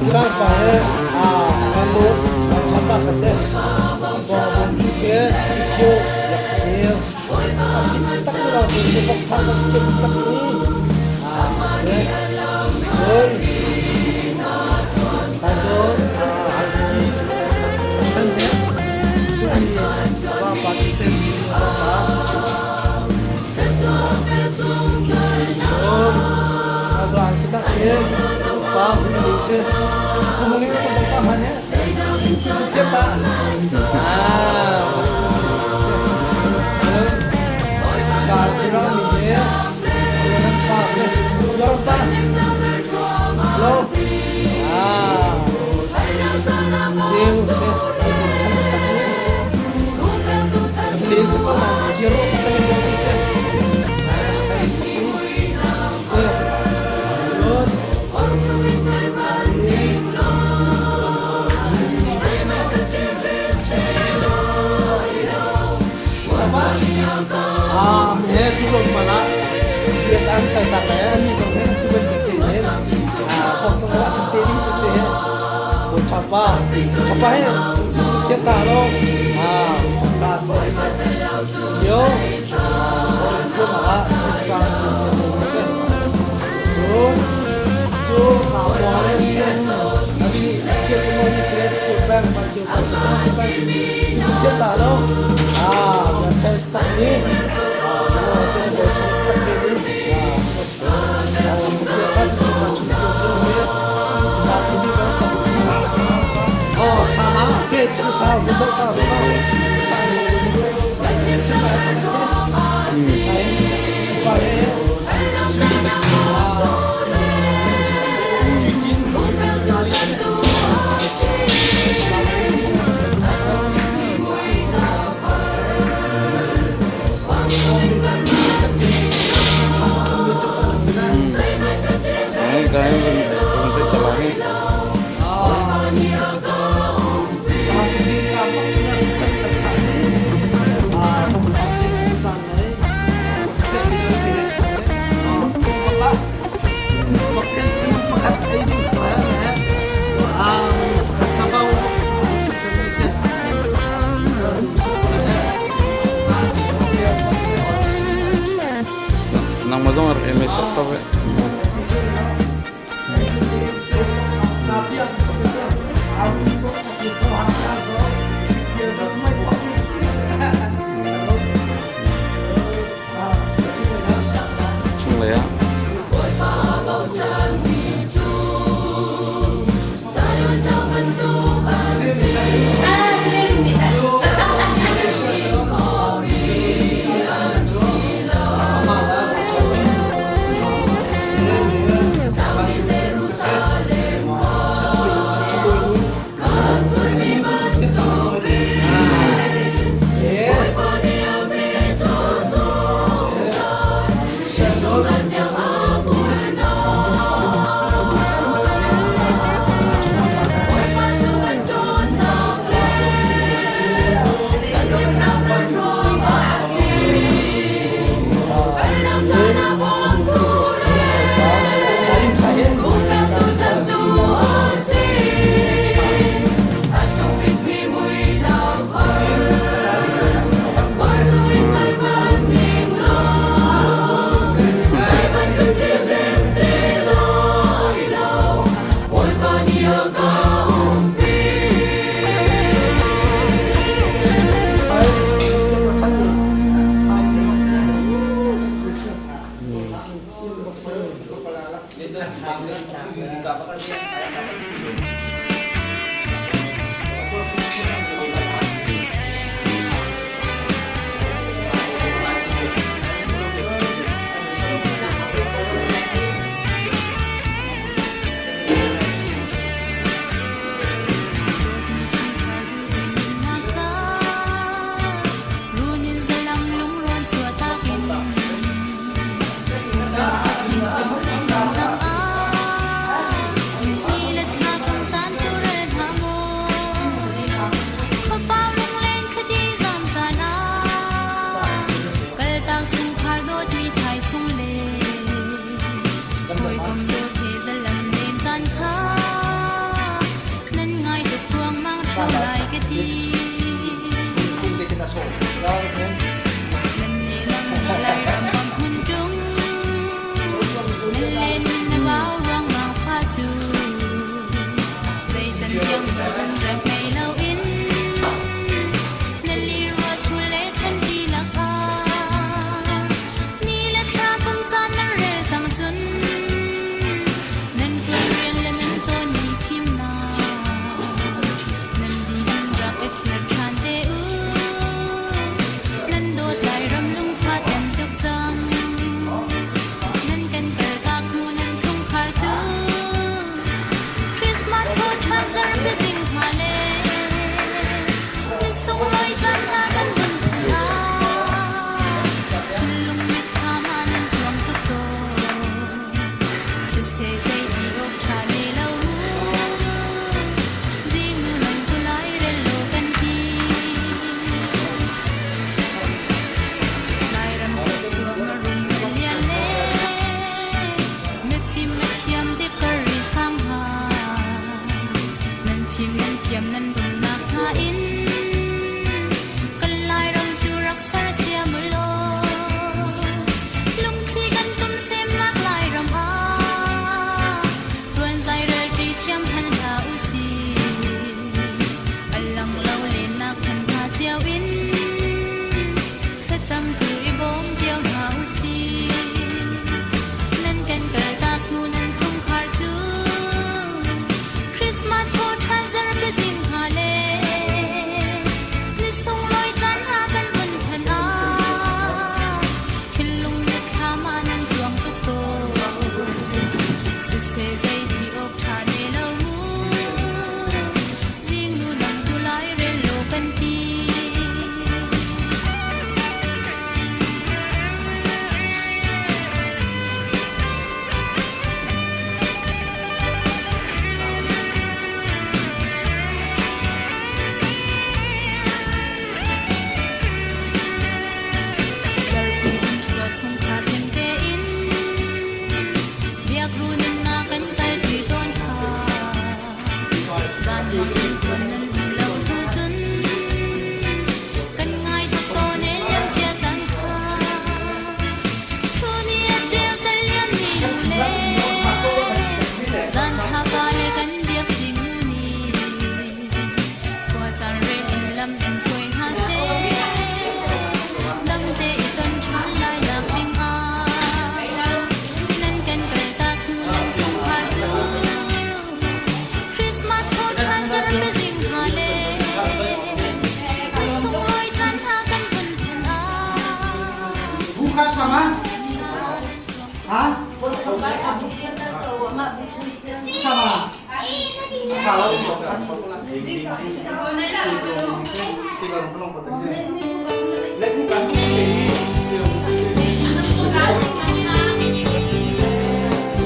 Angkirang pa he kan lut kan pa ka se bo bom ki ke kyo yak zel a fit tak ni lo tu bok tha bok thiam tak ni a se cun ka zo angki asan he sui va pa ti se sui va pa cun ka zo angki tak he pa hun ni se kum ni ko ta han he thiam ta ah ka kira mi he pa se ram pa lo ah chiu se te se ko na kiro ta ni mo se se he tu lo mala CSM kai ta kai ani zong he tu ben te he phong song la te ding chu se he bo thapa thapa he thiat ta lo a ta se yo ko ma ska se chu chu ka bo le abi chiat mo ni ke chu bang ba chu ta sa chu bang thiat ta lo a ya fel tak ni a no che bo chu tak ni a Oh, sama ke chu sa bu sa ta sa sa pa he Kaya kung sa chalani. Nang mazong ar MS ta ve. Chung le ya.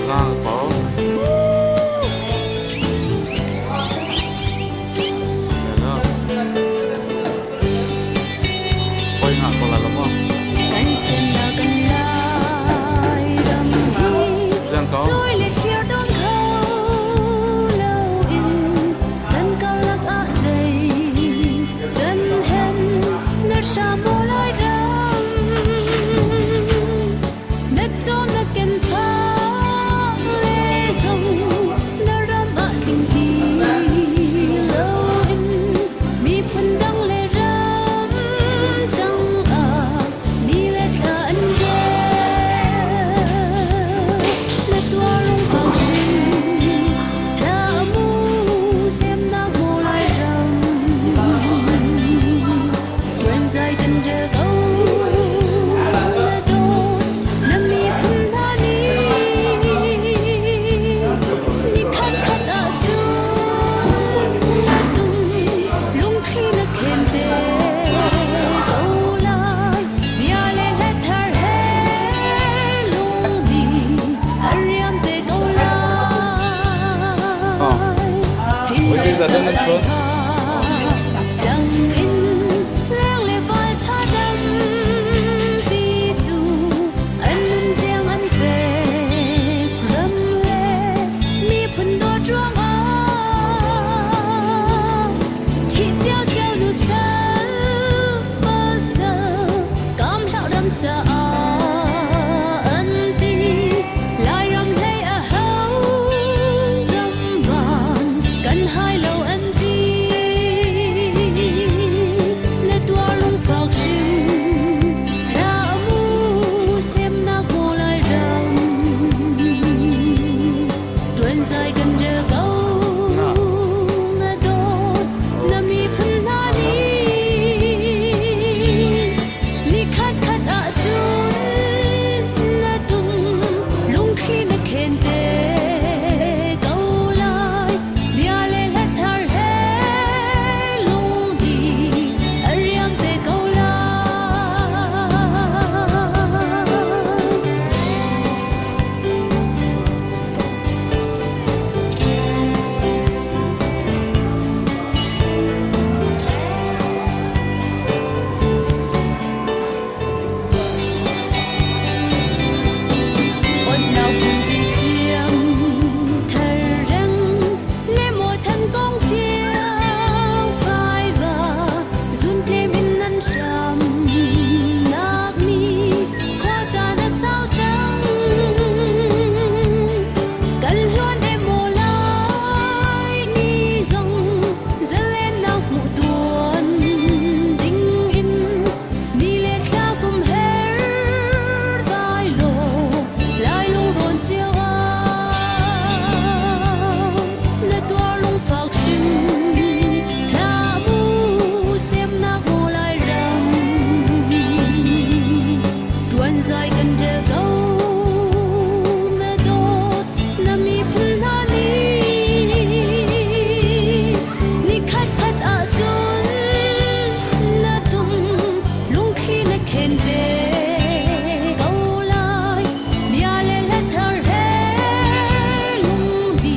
Zang ko. Poi nga ko la mo. Kan semnak kan Lairam hi Lang ko. Cawi le thir dong kho loin chan karlak ah zei chan hen na hram maw Lairam na caw na ken fak le zong na ram ah tling ti loin miphun dang le ram dang ah ni le thla an rel na tuar lungkhang hrim hlah mu semnak maw Lairam tuan zai kan rel ko na dawt na miphun hna nih ni khat khat ahcun na tum lungthli na khen te ko lai bia le hla thar he lungdi a riam te ko lai Oi, thinlung za dan ca lai chuan. kha dang in leng le val tha tampi cu an nun tiang an pek ram le miphun dawt ruangah thih ciocio nu sal pasal kam hlah ram caah an ti Lairam hlei a ho ram van kan hai lo an ti na tuar lungfak hrim hlah mu semnak maw Lairam tuan zai kan rel ko na dawt na miphun hna nih ni khat khat ahcun na tum lungthli na khen te ko lai bia le hla thar he lungdi a riam te ko lai. Ôn nào cùng đi chiêm thờ răng lê mùa thân công phiang phai và run thêm in năn trầm nak ni khó cha đã sao trắng cần luôn em mùa lại ni dòng dâng lên nào mù tuôn ding in ni le thla kum her vai lo lai lung ron chiều ao na tuar lung phak hrim hlah mu semnak maw Lairam tuan zai kan rel ko na dawt na miphun hna nih ni khat khat ahcun na tum lungthli na khen te ko lai bia le hla thar he lungdi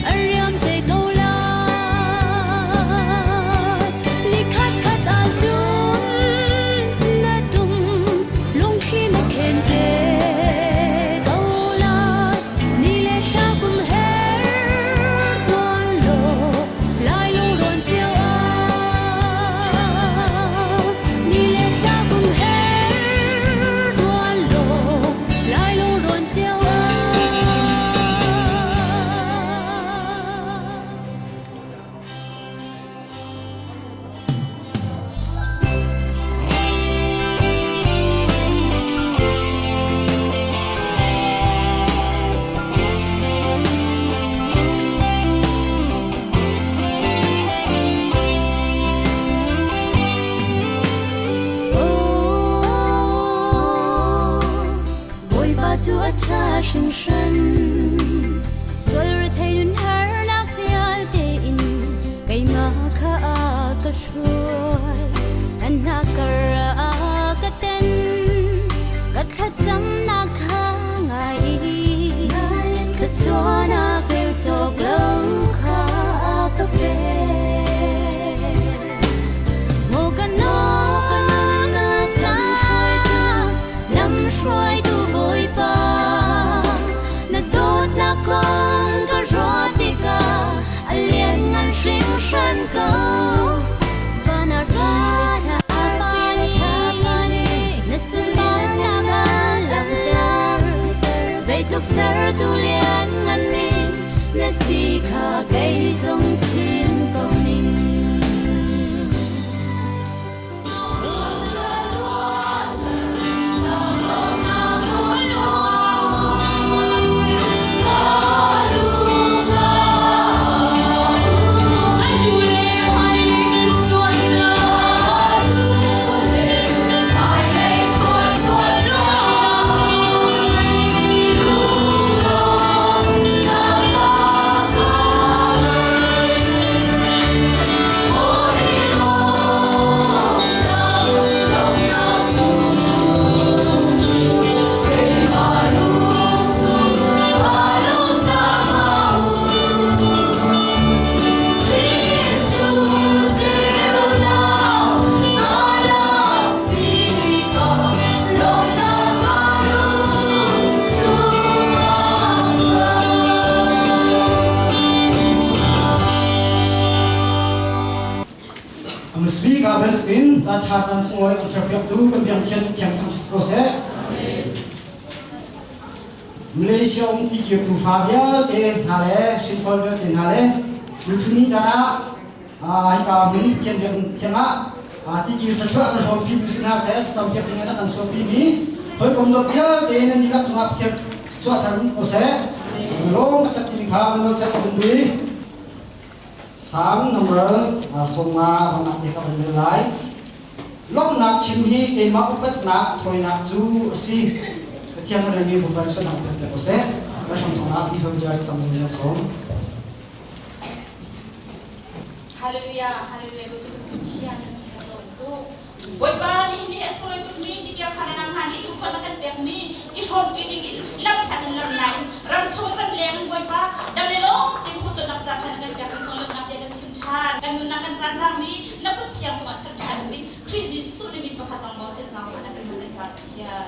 a riam te ko lai ni khat khat ahcun na tum lungthli na khen te ko lai ni le thla kum her tuan law lai lungrawn cio ah ni le thla kum her tuan law lai lungrawn cio ah. Bawipa cu a ṭha hringhran. Sual rethei nun harnak vialte ka hruai an hna kar ah ka ten ka thlacamnak kha ngai i thluachuahnak rel cawk lo kha ka pek. Maw ka lam hruaitu Bawipa na dawtnak kong ka ruah tikah a lianngan hringhran ko. Van ah na sunparnak a langhter zeitluk sertu liannganmi na si kha kei zong chim ko ning. Speaker bantukin caan ṭha caan sunglawi kan serpiaktu kan biang thian thiang thang ko seh. Malaysia um tikir tufa vialte hna le hrinsol vialte hna le tuchun ni caan ah hika hmun thian biak thiang ah tikir thluachuah kan hrawmpi tu si hna seh thlacam piak ding in kan chuahpi mi hawikom dawt vialte nan dihlak cungah thian chuah thar ko seh. Lawm taktak timi kha kan nawl seh kan tui. Sang number 50 hongnak te ka van rel lai. Lawmhnak chim hi keimah upatnak thawinak cu a si. Pathian kan relmi Bawipa sualnak upat pek usih. Kan hram thawngah ti hom dia cam ding na sawm. Hallelujah, hallelujah, Pathian tu. Bawipa nih ni a sunglawi tukmi tikir kha na hna nih tuchon a kan pekmi i hrawmṭi ding in lamhlat in lam nain ram chung ram leng in Bawipa dam le lawm tein hmuhtonnak caan ṭha na kan pekmi sunglawmhnak bia kan chim ṭhan. Kan nunnak kan caan hlangmi na kut thiang cungah chanh ṭhan u i Khrih Jesuh nih min pakhat lawng bochan zaangfah na kan hman kan Pathian.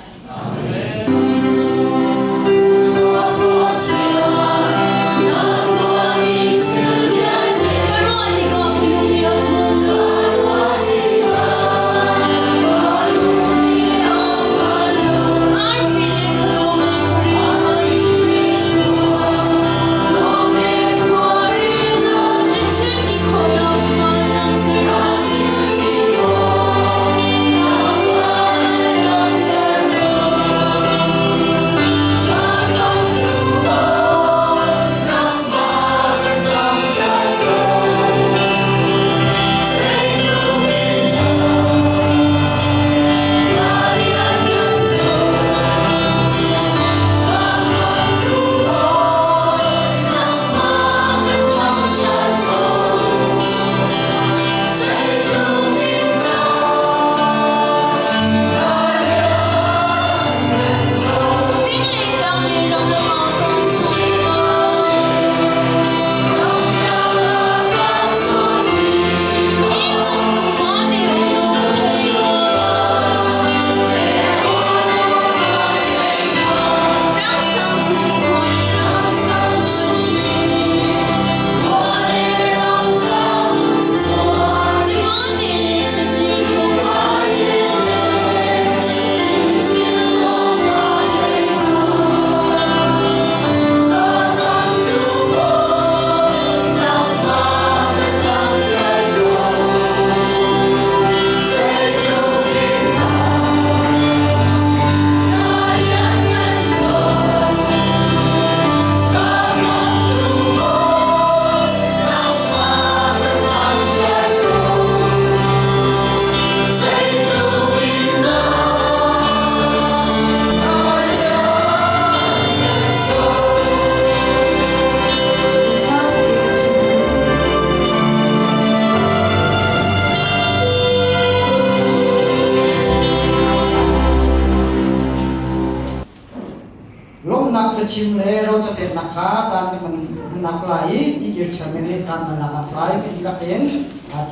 Biachim le roca peknak kha caan kan hman hmannak si lai i tikir chairman nih caan hman laknak si lai. Kan dihlak tein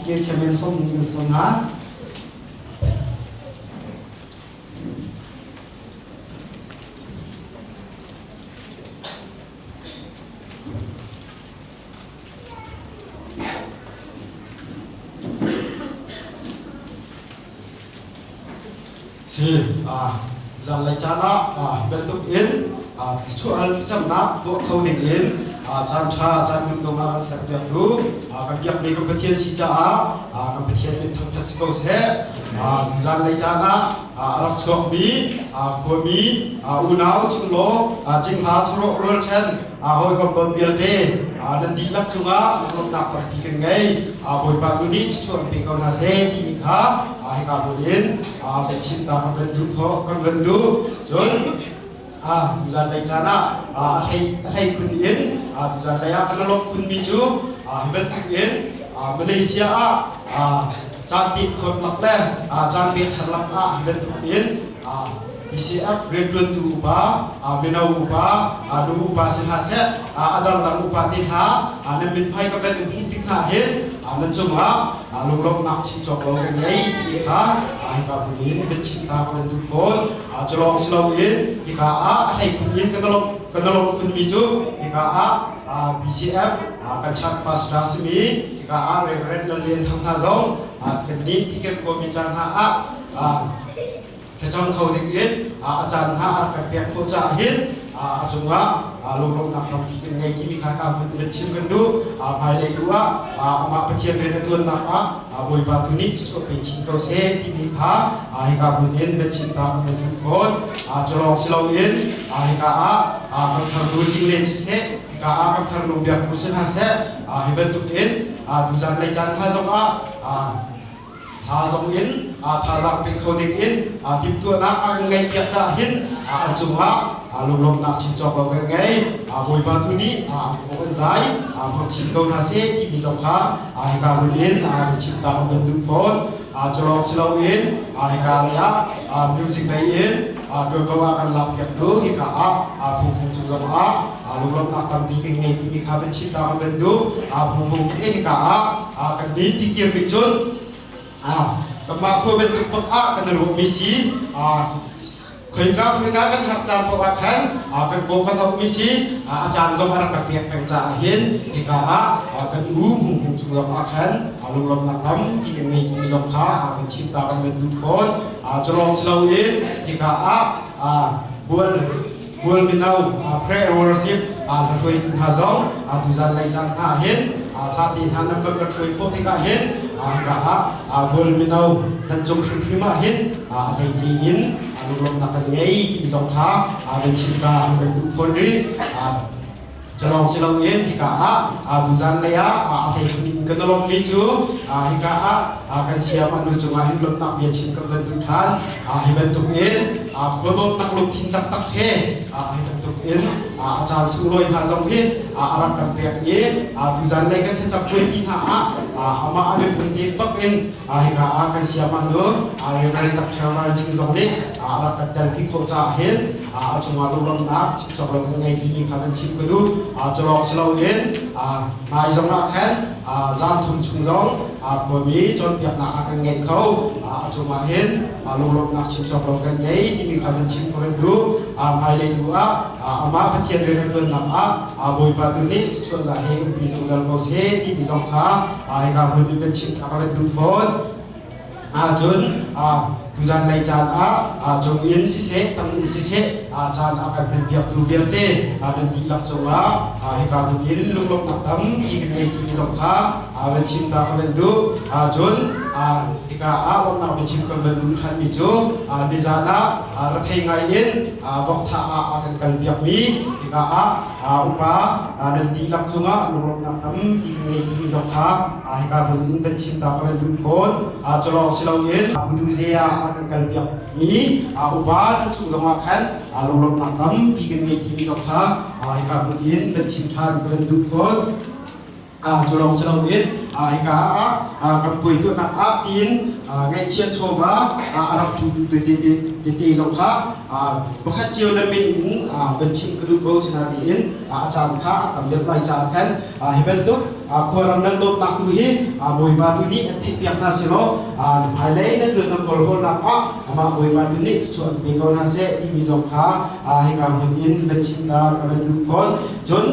tikir chairman sawm ding kan sawm hna. Si zanlei caan ah hi bantuk in thluachuah thlacamnak tuah kho ding in caan ṭha caan duhdung ah kan serpiaktu kan biakmi kan Pathian si caah kan Pathian min thangṭhat si ko seh. Zanlei caan ah a rak chuakmi khuami unau cinglaw cingla sarawh rualchan hawikom dawt vialte nan dihlak cungah lunglawmhnak tampi kan ngei. Bawipa tu nih thluachuah in pe ko hna seh timi kha hika hmun in kan chim ta kan van duh kan van duh. Cun tuzan lei caan ah a hlei khun in tuzan lei ah kan lawmh khunmi cu hi bantuk in Malaysia ah caan ti khawt lak le caan pek thar lak ah hi bantuk in BCF rianṭuantu upa, mino upa, nu upa si hna seh, a dangdang upa te hna nan mithmai ka ven in hmuh tik hna hin nan cungah lunglawmhnak chim cawk lo kan ngei timi kha hika hmun in kan chim ta kan duh fawn. Culawng si loin hika ah a hleikhun in kan lawmh khunmi cu hika ah BCF kan church pastor simi hika ah Reverend Lal Lian Thang hna zong kan nih tiket kawmi caan hna ah thlacam kho ding in a caan hna a rak kan pek khawh caah hin a cungah lunglawmhnak tampi kan ngei timi kha ka hun in chim kan duh. Hmailei tu ah amah Pathian rian a ṭuannak ah Bawipa tu nih thluachuah pe chin ko seh timi kha hika hmun in van chim ta kan duh fawn. Culawng si loin hika ah kan tharnu zingle siseh, hika ah kan tharnu biakku si hna seh, hi bantuk in tuzan lei caan hna zongah tha zong in thazaang pe kho ding in timhtuahnak a kan ngeihpiak caah hin a cungah lunglawmhnak chim cawk lo kan ngei. Bawipa tu nih an kan zai hmang chin ko hna seh timi zong kha hika hmun in kan chim ta kan duh fawn. Culawng si loin hika lei ah music lei in tuanvo ah kan lakpiak tu hika ah phungphung cung zong ah lunglawmhnak tampi kan ngei timi kha kan chim ta kan duh. Phungphung hika ah kan nih tikir nih cun kanmah khua bantuk bak ah kan ruahmi si khoika khoika kan har caan paoh ah khan kan kaw kan auhmi si a caan zong a rak kan pek peng caah hin hika ah kan u hung chung zong ah khan lunglawmhnak tampi kan ngei timi zong kha kan chim ta kan van duh fawn. Culawng si loin hika ah bual bual mino prayer worship hruaitu hna zong tuzan lei cang hna hin hla te hna nan kan hruai khawh tikah hin hika ah bual mino nan cung hrimhrim ah hin hlei ci in lunglawmhnak kan ngei timi zong kha kan chim ta an kan duh fawn rih. Calawng si loin hika ah tuzan lei ah a hleikhun kan lawmmi cu hika ah kan siam nu cungah hin lawmhnak bia chim kan van duh ṭhan. Hi bantuk in khua dawtnak lungthin taktak he hi bantuk in a caan sunglawi hna zong hi a rak kan pek i tuzan lei kan thlacam puaipi hna ah amah a miphun bik bak in hika ah kan siam nu Reverend Dr. Ral Ching zong nih a rak kan telpi khawh caah hin a cungah lunglawmhnak chimcawk lo kan ngei timi kha kan chim ka duh. Culawng si loin nai zong ah khan zan thum chung zong khuami cawnpiaknak a kan ngeih kho. A cungah hin lunglawmhnak chimcawk lo kan ngei timi kha kan chim ka kan duh. Hmailei tu ah amah Pathian rianṭuannak ah Bawipa tu nih thluachuah he umpi zungzal ko seh timi zong kha hika hmun in kan chim kha ka kan duh fawn. Cun tuzan lei caan ah cung in siseh, tang in siseh caan a kan hmanpiaktu vialte nan dihlak cungah hika hmun in lunglawmhnak tampi kan ngei timi zong kha van chim ta ka van duh. Cun hika ah lawmhnak biachim kan van duh ṭhanmi cu nizan ah rethei ngai in vok thah ah a kan kalpiakmi hika ah upa nan dihlak cungah lunglawmhnak tampi kan ngei timi zong kha hika hmun in kan chim ta ka van duh fawn. Culawng si loin Buduze ah a kan kalpiak mi upa nan chung zongah khan lunglawmhnak tampi kan ngei timi zong kha hika hmun in kan chim ṭhan ka van duh fawn. Culawng si loin Hika ah kan puai tuahnak ah tiin ngaihchiah chawva a rak hlutu tete zong kha pakhat cio na min in van chim ka duh ko sinain a caan kha a tam deuh lai caah khan hi bantuk khuaram nan dawtnak tu hi Bawipa tu nih an theihpiak hna selaw hmailei nan ṭuan nan kawlhawlnak ah amah Bawipa tu nih cucu an pe ko hna seh timi zong kha hika hmun in van chim ta ka van duh fawn. Cun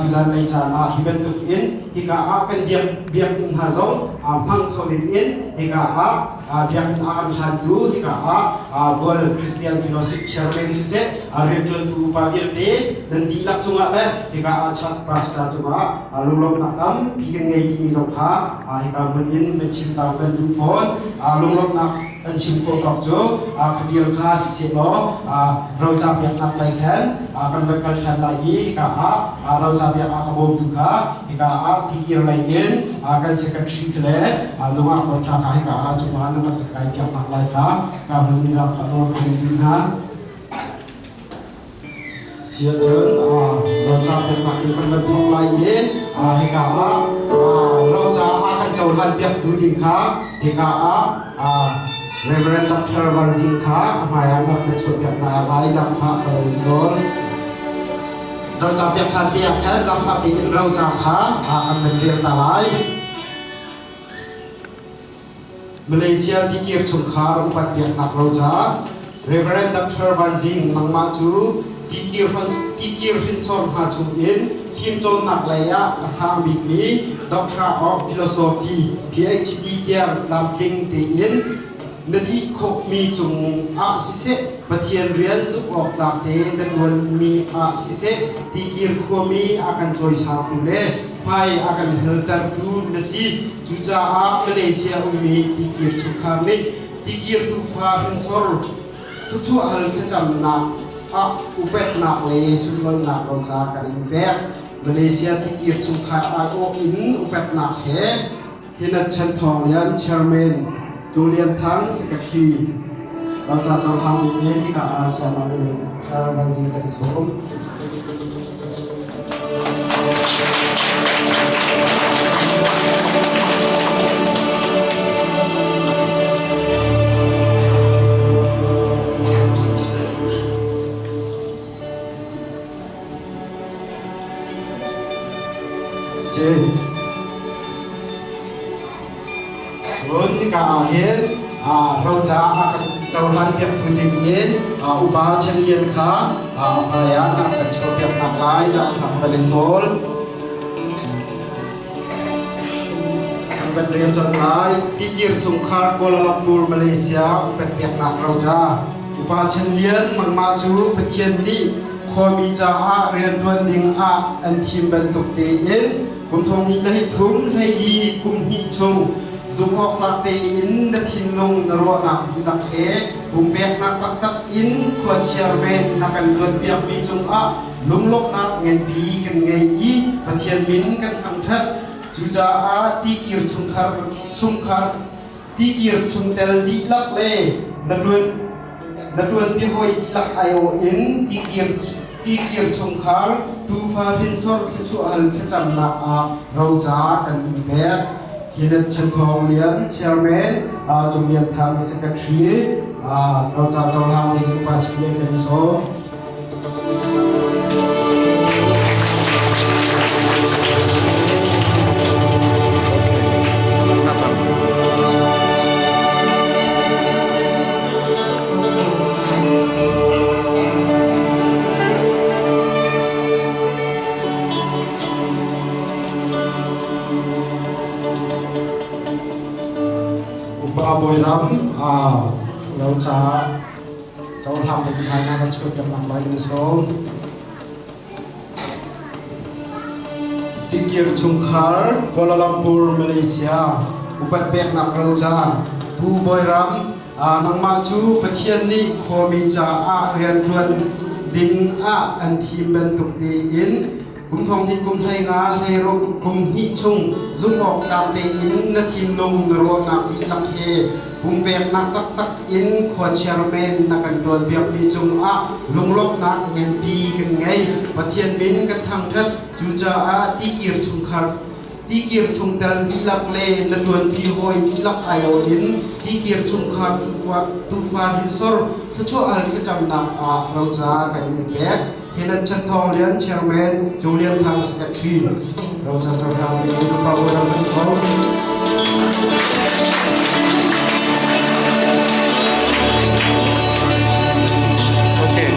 tuzan lei caan ah hi bantuk in hika ah kan biak biakinn hna zong hmang kho ding in hika ah biakinn a kan hlantu hika ah Bual Christian Fellowship Chairman siseh rianṭuantu upa vialte nan dihlak cungah le hika ah church pastor cungah lunglawmhnak tampi kan ngei timi zong kha hika hmun in van chim ta kan duh fawn. Lunglawmhnak kan chim khawh tawk cu khavial kha siseh law roca peknak lei khan kan van kal ṭhan lai i hika ah roca pek a ka bawmtu kha hika ah tikir lei in kan secretary khi le nungak dawtha kha hika ah cungah nan rak kai piaknak lai kha ka hmun in zaangfah nawl ka hun duh hna. Siacun roca peknak in kan van thawk lai i hika ah roca a kan cohlan piaktu ding kha hika ah Reverend Dr. Van Zing kha a hmai ah rak na chuah piak hna lai zaangfah ka nawl. Roca piak hlan te ah khan zaangfah tein roca kha kan van rel ta lai. Malaysia tikir chungkhar upat biaknak roca Reverend Dr. Van Zing nangmah cu tikir tikir hrinsor hna chungin fimcawnnak lei ah a sang bikmi Doctor of Philosophy PhD tiang tlamtling tein na dih khawhmi cung ah siseh Pathian rian zumh awk tlak te na ṭuanmi ah siseh tikir khuami a kan cawisangtu le hmai a kan hngaltertu na si. Cucaah Malaysia ummi tikir chungkhar nih tikir tuufa hrinsor thluachuah hal thlacamnak ah upatnak le sunlawinak roca kan in pek. Malaysia tikir chungkhar aiawh in upatnak he Hinat Chan Thawng Lian Chairman, Tu Lian Thang Secretary, roca cohlang bik in hika ah siangnak in thar van zi kan i sawm. Si. Cun hika ah hin roca a kan cohlan piaktu ding in upa Chen Lian kha hmai ah na kan chuahpiak hna lai zaangfak van in nawl. Kan van rel cang lai. Tikir chungkhar Kuala Lumpur, Malaysia upat peknak roca. Upa Chen Lian nangmah cu Pathian nih khuami caah rianṭuan ding ah an thim bantuk tein kum thong hnih le thum hleili kum hnih chung zumhawktlak tein na thinlung na ruahnak dihlak he pumpeknak taktak in khua chairman na kan ṭuanpiakmi cungah lunglawmhnak nganpi kan ngei i Pathian min kan thangṭhat. Cucaah tikir chungkhar chungkhar tikir chungtel dihlak le na ṭuan na ṭuanpi hawi dihlak aiawh in tikir tikir chungkhar tuufa hrinsor thluachuah hal thlacamnak ah roca kan in pek. Kenneth Chan Thawng Lian, Chairman, Cung Lian Thang, Secretary, roca cohlang ding upa Chin kan i sawm. Upa Bawiram lo caah cohlang ding hna na kan chuahpiak nak lai kan i sawm. Tikir chungkhar Kuala Lumpur, Malaysia upat peknak roca Pu Bawi Ram nangmah cu Pathian nih khuami caah rianṭuan ding ah an thim bantuk tein kum thong hnih kum 15 16 kum hnih chung zumhawktlak tein na thinlung na ruahnak dihlak he pumpeknak taktak in khua chairman na kan ṭuanpiakmi cungah lunglawmhnak nganpi kan ngei. Pathian min kan thangṭhat. Cucaah tikir chungkhar Tikir chungtel dihlak le na ṭuanpi hawi dihlak aiawh in Tikir chungkhar tuufa hrinsor thluachuah hal thlacamnak ah roca kan in pek. Kenneth Chan Thawng Lian, Chairman, Julian Thang, Secretary. Roca cohlang ding in upa ram a si ko. Okay.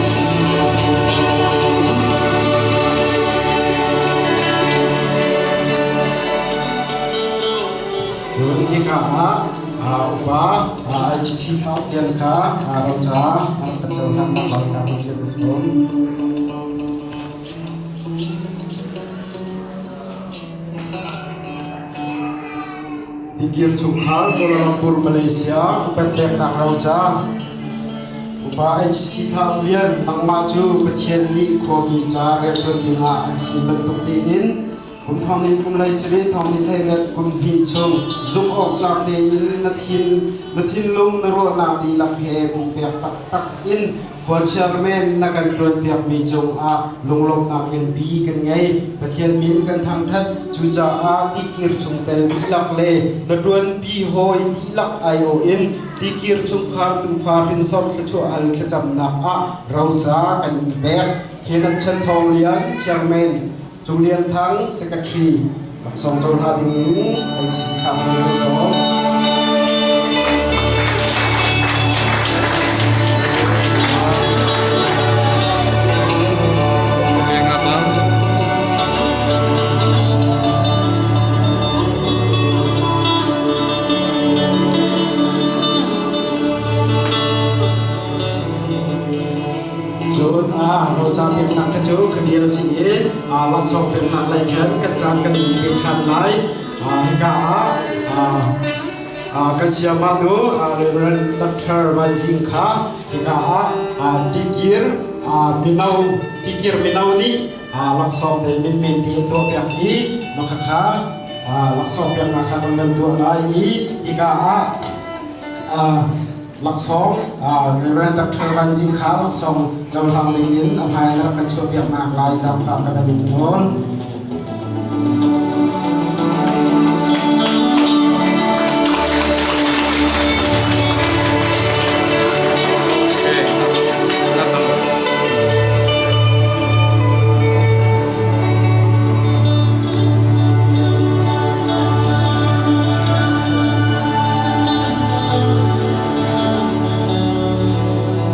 Cun hika ah upa IGC Thlang Lian kha roca an kan cohlannak lai ka hmun kan si ko. Tikir chungkhar Kuala Lumpur, Malaysia upat peknak roca Upa HC Thlang Lian nangmah cu Pathian nih khuami ca rianṭuan dingah an thim bantuk tein kum thong nih kum lei sarih thong nih hleiriat kum hnih chung zumh awk tlak tein na thin na thinlung na ruahnak dihlak he pumpek taktak in khua chairman na kan ṭuanpiakmi cungah lunglawmhnak nganpi kan ngei. Pathian min kan thangṭhat. Cucaah tikir chungtel dihlak le na ṭuanpi hawi dihlak aiawh in tikir chungkhar tuufa hrinsor thluachuah hal thlacamnak ah roca kan in pek. Khenan Chan Thawng Lian, Chairman, Cung Lian Thang, Secretary, laksawng cohla ding in IGC Thang kan sawm. Okay, nga cang. Cun roca peknak kha cu khabial si i laksawng peknak lei khan kan caan kan in pe ṭhan lai. Hika ah kan siamah nu Reverend Dr. Van Zing kha hika ah tikir mino tikir mino nih laksawng te menmen te tuah piak i makha kha laksawng peknak kha kan nan tuah lai i hika ah laksawng Reverend Dr. Van Zing kha laksawng cohlang ding in a hmai na rak kan chuahpiaknak lai zaangfah ka van in nawl. Okay, nga cang.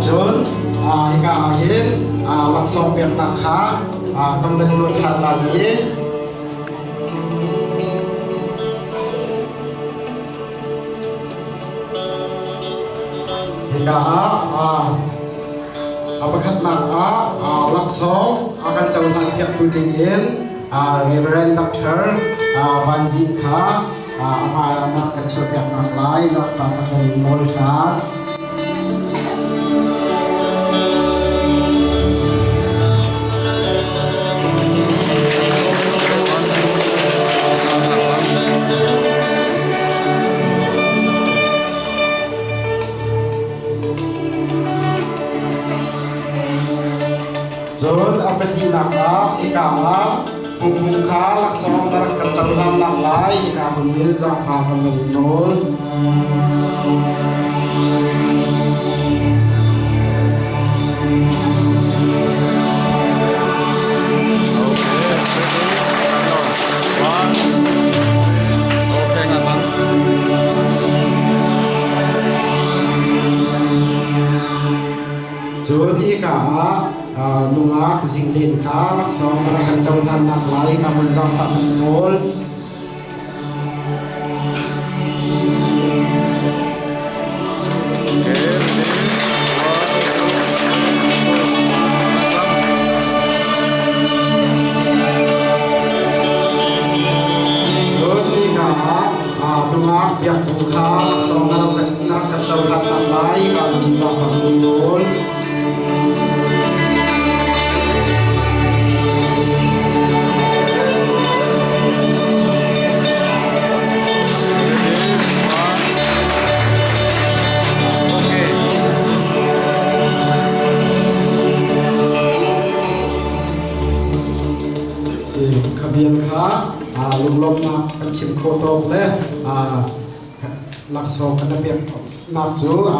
Cun hika ah hin laksawng peknak kha kan van tuah ṭhan lai i hika ah a pakhatnak ah laksawng a kan cohlan piaktu dingin Reverend Dr. Van Zing kha amah ramah kan chuahpiaknak lai zaangfah kan in nawl hna. Cun a pahnihnak ah hika ah pumhung kha laksawng na rak kan cohlannak lai hika hmun in zaangfah kan in nawl. One. Okay, nga cang. Cun hika ah nungak zinglen kha laksawng na rak kan cohlannak lai hika hmun zaangfah kan in nawl. Okay, ready? One, two, nga cang. Cun hika ah nungak biakbu kha laksawng na rak kan cohlannak lai hika hmun zaangfah kan in nawl. Ready? One. Okay. Si khabian kha Lunglawmhnak kan chim khawh tawk le laksawng kan pek nak cu ka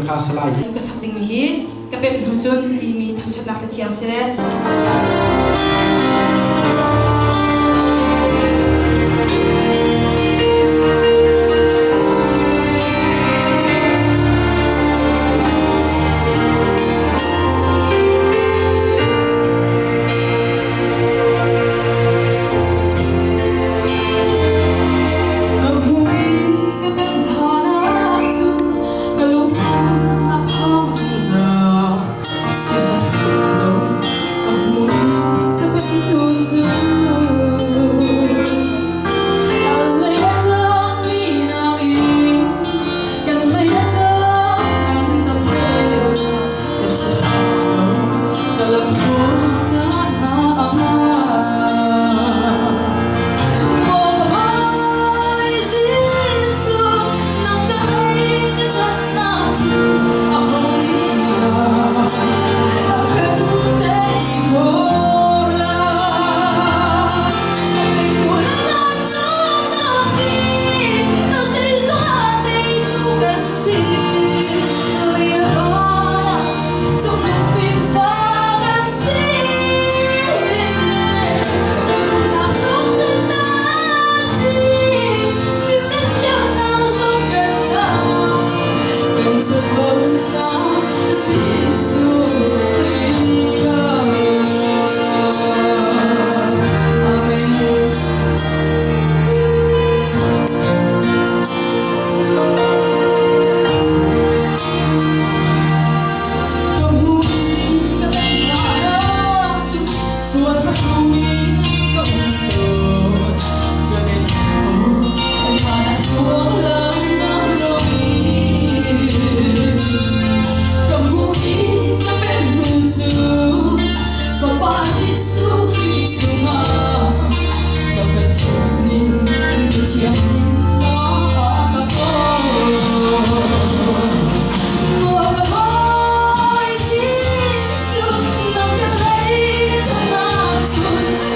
kha salai. Ka sak ding mi hi ka pek hnu cun timi thangṭhatnak le thiang si. Ka mui ka pem hlan ahcun ka lungthin a phang zungzal. Sihmanhsehlaw ka mui ka pem hnu cun a lei a ṭangmi nakin kan lei a ṭang kan tam deuh. Ka chiah lo ka lam thawn ah hna a Amen.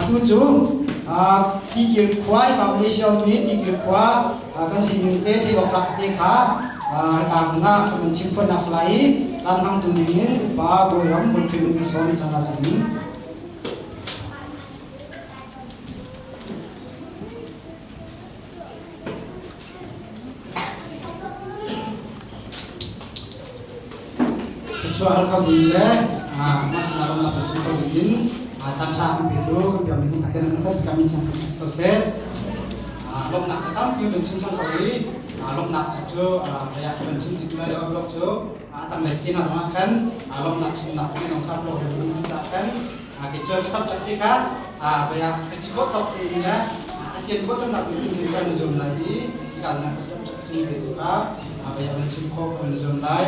Atu cu Tikir khua hika Malaysia ummi Tikir khua kan sining te theih awk tlak te kha hika hmun ah kan chimphuannak si lai i caan hmangtu dingin upa Bawiram Bawikhrim in sawm caan ah ding. Thluachuah hal ko ding le mah sinah lawmhnak pe chim ko ding in caan ṭha kan petu kan biakmi kan Pathian hmasa bik ah min thiang si ko seh. Lawmhnak kha tampi kan chim cang ko i lawmhnak kha cu bia kan chim ti lai lo blog cu a tanglei te hna zongah khan lawmhnak chimnak ti zong kha blog le um caah khan kei cu ka subject te kha bia ka si khawh tawk te in le a thian khawh tamnak ding in kan zuam lai i kan nak subject si te tu kha bia kan chim khawh kan zuam lai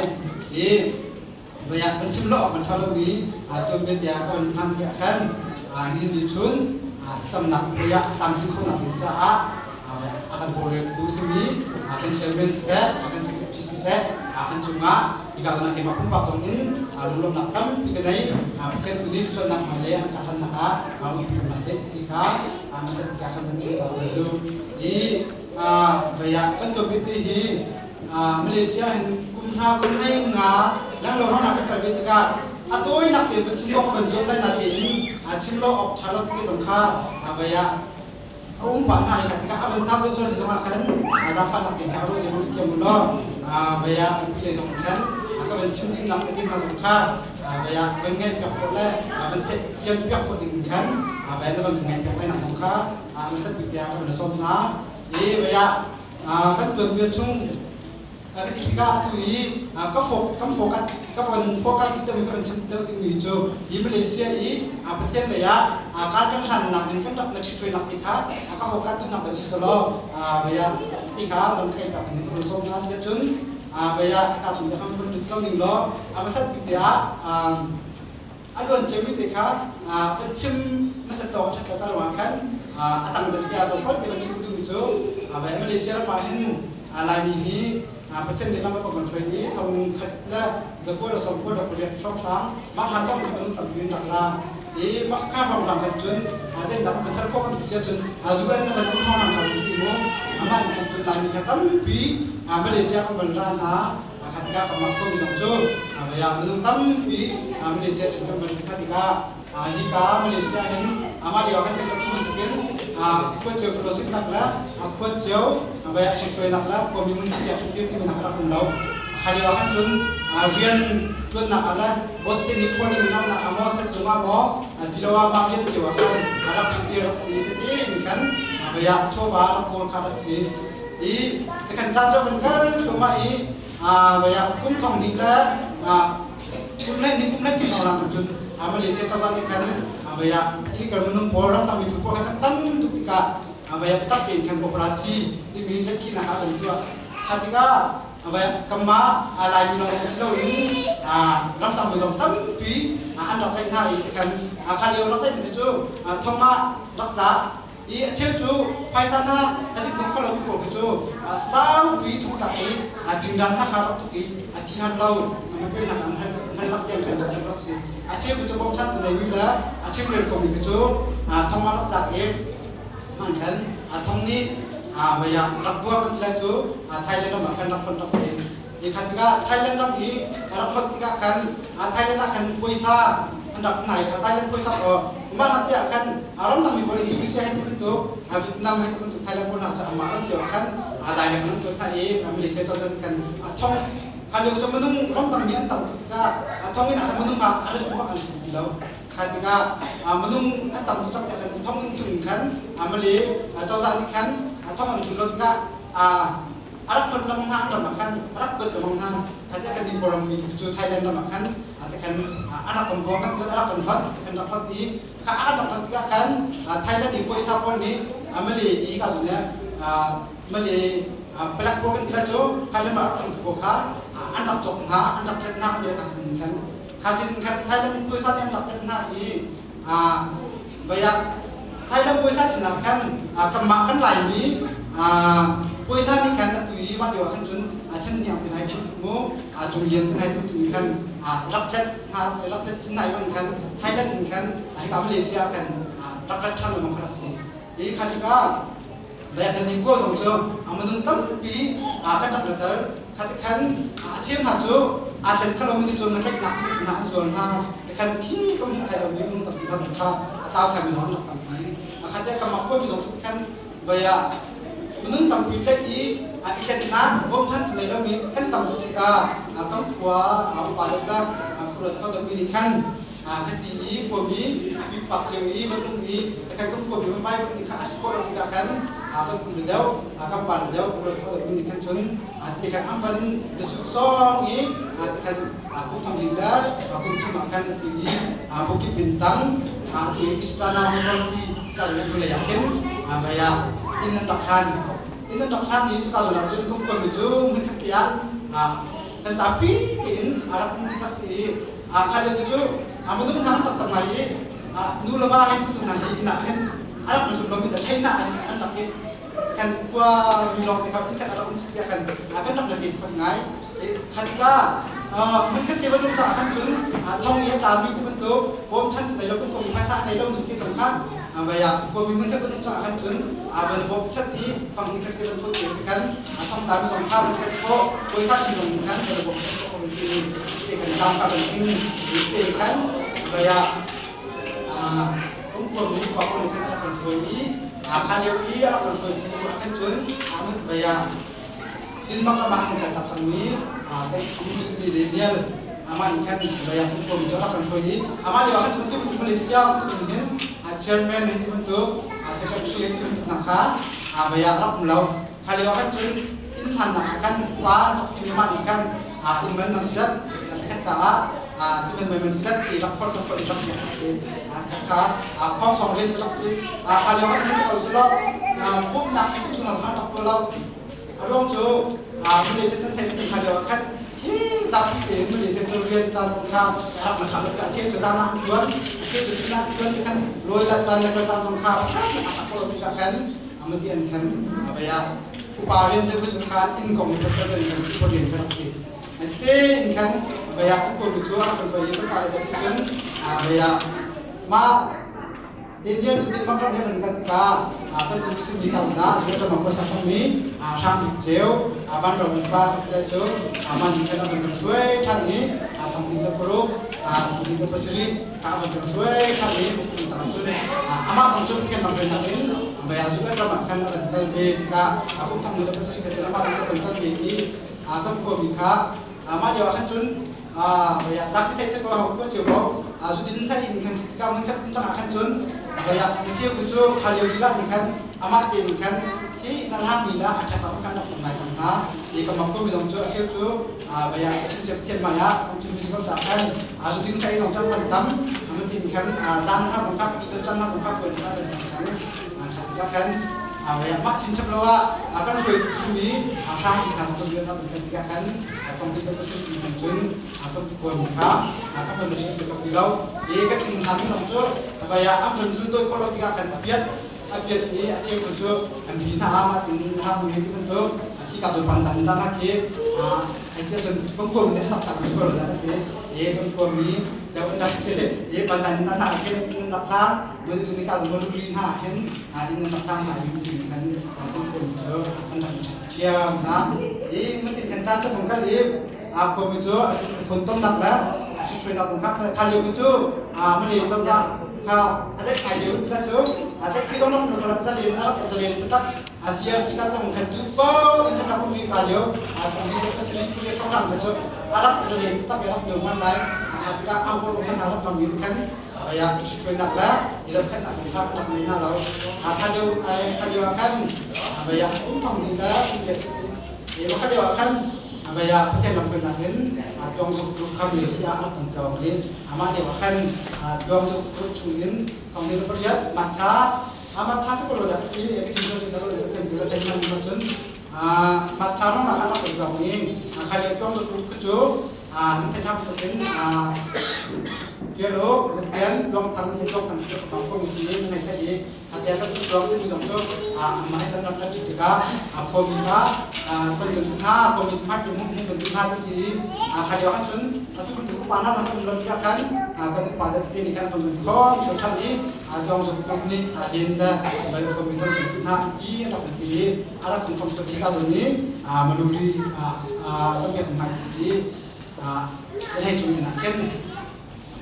i bia kan chim lo kan tha lomi tuan bia tiah kan hman tiah khan ni ni chun camnak bia tam hin khawhnak ding caah a kan tawlreltu simi kan chairman siseh kan secretary siseh an cungah ikalnak keimah pumpak zong in lunglawmhnak tampi ka nei. Pathian tu nih sualnak hmailei an ka hlannak ah umpi hna seh ti kha hmasat ka kan chim ta lu i vaya kan tuan ti hi Malaysia hin kum hra kum nei nga lang lo rona kan kal ve tikah a tawinak te van chim awk van zuam lai na tein chim lo awk tha lo ti tong kha vaya a um pah hna i tikah a van zam deuh sual si zongah khan zaangfahnak te kha ruah zong thiam u law vaya an pi lei zong khan ka van chim ding nak te hna zong kha vaya van ngaih piak khawh le van theih thiam piak khawh ding khan vaya na van ngaih piak lai nak zong kha masat bik tiah ka van sawm hna i vaya kan tuanbia chung Ka ti tikah atu i ka fok kan focus ka von focus ti deuh i ka chim deuh dingmi cu hi Malaysia i Pathian lei ah kar kan hlannak in kan rak na ṭhitṭuainak ti kha ka focus duhnak deuh si selaw vaya ti kha von kai ka in ka sawm hna si cun vaya ka chung te khan von lut ko ning law a hmasat bik te ah a luan ciami te kha kan chim hmasat lawng a ṭhat lo ta ruangah khan a tang deuh tiah tlawmpal te kan chim duhmi cu Malaysia ram ah hin Laimi hi Pathian nih lam a kan hruai i thong khat le zakua le sawmkua le pariat hrawnghrang mah hlan lawng in minung tampi in rak ra i mah kha hrawnghrang khan cun zeidah kan ser khawh kan ti si ahcun UN na bantuk hrawnghrang kha kan si mu amah in khan cun Laimi kha tampi Malaysia kan van ra hna kha tikah kan mak khomi zong cu vaya minung tampi Malaysia chung kan van kha tikah hika Malaysia hin amah lio kan kan bantukin khua cio fellowship nak le khua cio vaya hruai nak le khua mi mun chia chung ti nak rak um lo kha lio kan cun rian tuannak le bot te ni khua ni nak nak amo set zung amo siloa ma rian cio ah khan rak chuti rak si ti in kan vaya chowa rak kawl kha rak si i kan caan cu kan kal thluahmah i vaya kum thong hnih le kum hlei hnih kum hlei thum orang cun Malaysia cozah nih khan vaya illegal minung pawl ramdang miphun pawl kha kan tam tuk tikah vaya tak tein khan operasi timi tlaihkhihnak ah kan tuah. Kha tikah vaya kanmah Laimi lawng si loin ramdang mi zong tampi an rak tlaih hna i kan kha lio rak tlaihmi cu thong ah rak tla i a cheu cu phaisa na a zik kho lo mi pawl khi cu saupi thongtlak i cingdan na kha rak tuk i a thi han lo nak an hal lak tiang kan rak rak si. A cheu cu bawmchan nei mi le a chim rel khomi khi cu thong ah rak tlak i man khan thong nih vaya rak buak kan ti cu Thailand ram ah khan rak phon rak si. I khan tikah Thailand ram i rak phot tikah khan Thailand ah khan puaisa an rak nai kha Thailand puaisa ko mah nak tiah khan ramdang mi pawl Indonesia he bantuk Vietnam he bantuk Thailand pawl hna cu amah ram cio ah khan direct an tuan hna i Malaysia cozah kan thong kha lio cu minung ramdang mi an tam tuk tikah thong in minung ah an um an ti lo. Kha tikah minung an tam tuk tak kan thong in chung khan Malay cozah nih khan thong an thun lo tikah a rak phot lengmang hna an ram ah khan a rak kuat lengmang hna. Kha tiah kan ram mi cu Thailand ram ah khan khan a rak kan buang kan a rak kan hot kan rak hot i kha a rak hot tikah khan Thailand i puaisa pawl nih Malay i ka tu ne Malay palak pawl kan ti lai cu Thailand ah rak kan tu kha an rak cawk hna an rak tlet hna kan ti kha sin khan kha sin khan Thailand puaisa nih an rak tlet hna i Vaya Thailand puaisa sinah khan kanmah kan Laimi puaisa nih khan atu i mah lio ah khan cun chan niam te lai. mu a cung lian te nai tu tu khan rak tlet hna rak si rak tlet chin nai man khan Thailand in khan hika Malaysia kan rak rat ṭhan lengmang kha rak si. Hi kha tikah Baya kan ni ko zong cu amanung tampi kan rak later kha ti khan a cheu hna cu aa tlet kha lomi cu na tlaihnak na an zual hna ti khan khi kam hmu thai lomi minung tampi hna zong kha a tlau thai mi zong an rak tampi a khat te kamak mi zong cu ti khan baya minung tampi tlaih i a i tletnak bawmchan tu nei lomi kan tam tuk tikah kan khua upa deuh la khuaruat kho deuhmi nih khan khati i khuami a pipak cio i van um i kan kan khuami van vai van ti kha a si khawh lo tikah khan kan um le deuh kan pa le deuh khuaruat kho deuhmi nih khan cun ti khan an van biasuk song i ti khan kum thong ling le kum thum ah khan tu i Bukit Bintang tu i Istana Hotel ti kal le lei ah khin vaya inn an rak hlan inn an rak hlan i cuka zawn ah cun kum khuami cu hmun khat te ah kan zapi tein a rak um ding a si i kha lio cu minung hna an rak tam ngai i nu le va he tu hna hi inn ah hin a rak tum lomi thei hna an rak i kan khua mi lawng te kha kan rak um si tiah kan kan rak la khon ngai. Kha tikah hmun khat te bantuk caah khan cun thong i a tlami ti bantuk bawmchan nei lo kum mi phaisa nei lo mi te tong kha vaya khuami hmun khat bantuk caah khan cun van bawmchan i fang ni khat te ban thot te khan thong tlami zong kha van khat khawh pawisa chin long khan kan bawmchan khawh ko si te kan tlam ka ban ting te khan vaya kum khuami pa ko ni khan rak kan hruai i kha lio i rak kan hruai tu khan cun vaya tin mak amah an kal tak cangmi kan Muslim Daniel amah nih khan baya kum cu rak kan hruai i amah lio ah khan tu tu Malaysia tu hin chairman hin bantuk secretary hin bantuk nak kha baya rak um lo. Kha lio ah khan cun inn hlannak ah khan pa rak thimi mah nih khan inn man nang zat sakhat caah ti man man zat ti rak phorh rak phorh rak piak si kha khong song rian rak si. Kha lio ah khan ko su lo pumnak ai tu lam rak ko lo. A ruang cu Malaysia kan theih kha lio khan hi zapi te Malaysia cu rian caan kha rak na kha a cheu cu zan ah tuan a cheu cu chun ah tuan ti khan loi la caan le caan zong kha a ko lo tikah khan amati an khan abaya upa rian deuh cu kha inn kong in kan kan kan rian kan si te in khan abaya ku cu a kan foi kan pa le deuh cun abaya ma Daniel cu din rak he kan tikah kan um simi kal na zu ta ma sa thangmi hram cheu van ro pa te cu man kan kan kan suai thang ni thong ding ka paruk thong ding ka pasari ka ban kan suai thang ni kum ta cun ama tong cu kan bang kan in baya zu kan ram kan kan kal ve ka aku thong ding ka pasari ka ama tong kan kal ve i kan khuami kha ma lio khan cun baya tak thai se ko ho ko cheu ko su din sa in khan ka mun khat chang khan cun baya mi cheu ku chu kha lio la ni khan ama te ni khan hi na la mi la a tha ka kan nak ngai chang na i ka mak ko mi dong chu a cheu chu baya chim chep thian ma ya an chim mi ko cha khan su din sa in dong chang pan tam ama tin khan zan ha dong kha ki to chan na dong kha ko na ban tam chang khat ka khan baya mak chin chep lo wa kan hrui mi hrang nam to na ban sa khan tong ti ko sin kan cun kan kuan kha kan ban si se ko ti lo e kan in thang lam chu baya am thun zun doi ko lo ti kan apiat apiat ni a cheu ko chu an bi na ma tin hang mi ti ban to ki ka don pan dan dan ki a ai te chun kan ko ni nak tak ko lo da te e kan ko mi da na te e pan dan dan na ken nak thang mun chu ni ka don lu ri na hen a in nak thang ma yu ti kan kan ko chu kan dak thiam na i mun tin kan chan to mong kal i a ko mi chu phun tom nak la a si chui na tong kha kha liu chu a ma le chom ja kha a dek kai liu ti la chu a dek khi dong nok la sa lin a rak sa lin tak a siar si ka chong khan tu pa in kha ko mi ka liu a thong ni ko sri ku le thong ram chu a rak sa lin tak rak liu man lai a kha ti ka ang ko khan a rak ram mi khan aya chi chui nak la i zam khan nak kha nak nei na lo a kha liu ai kha liu khan abaya um thong ni la um le si e kha liu khan abaya pathian lam nak in tuang zuk group kham le si a rak kan tawng i ama le khan tuang zuk group chung in thong ni pariat matha ama tha se ko da ti e ki chin so na lo le chen tu la chen man ma chun matha no na rak kan tawng i kha le tuang zuk group chu a nan the tham to in. Pialo zatian long thang hin long thang chu ka ko si ni nei ta i hatia ka tu long si zong chu a ma he tan rak ti tika a pho mi kha tan kan na ko mi phat mu mu kan na ti si a kha dia kan chun a tu tu pa na kan lon kia kan a kan pa da te ni kan kan khom chu than ni a dong zu kum ni a len da bai ko mi ton na i ra kan ti a ra kan khom so ti ka ni a maluri a a kan ke mai ti a hei chung na ken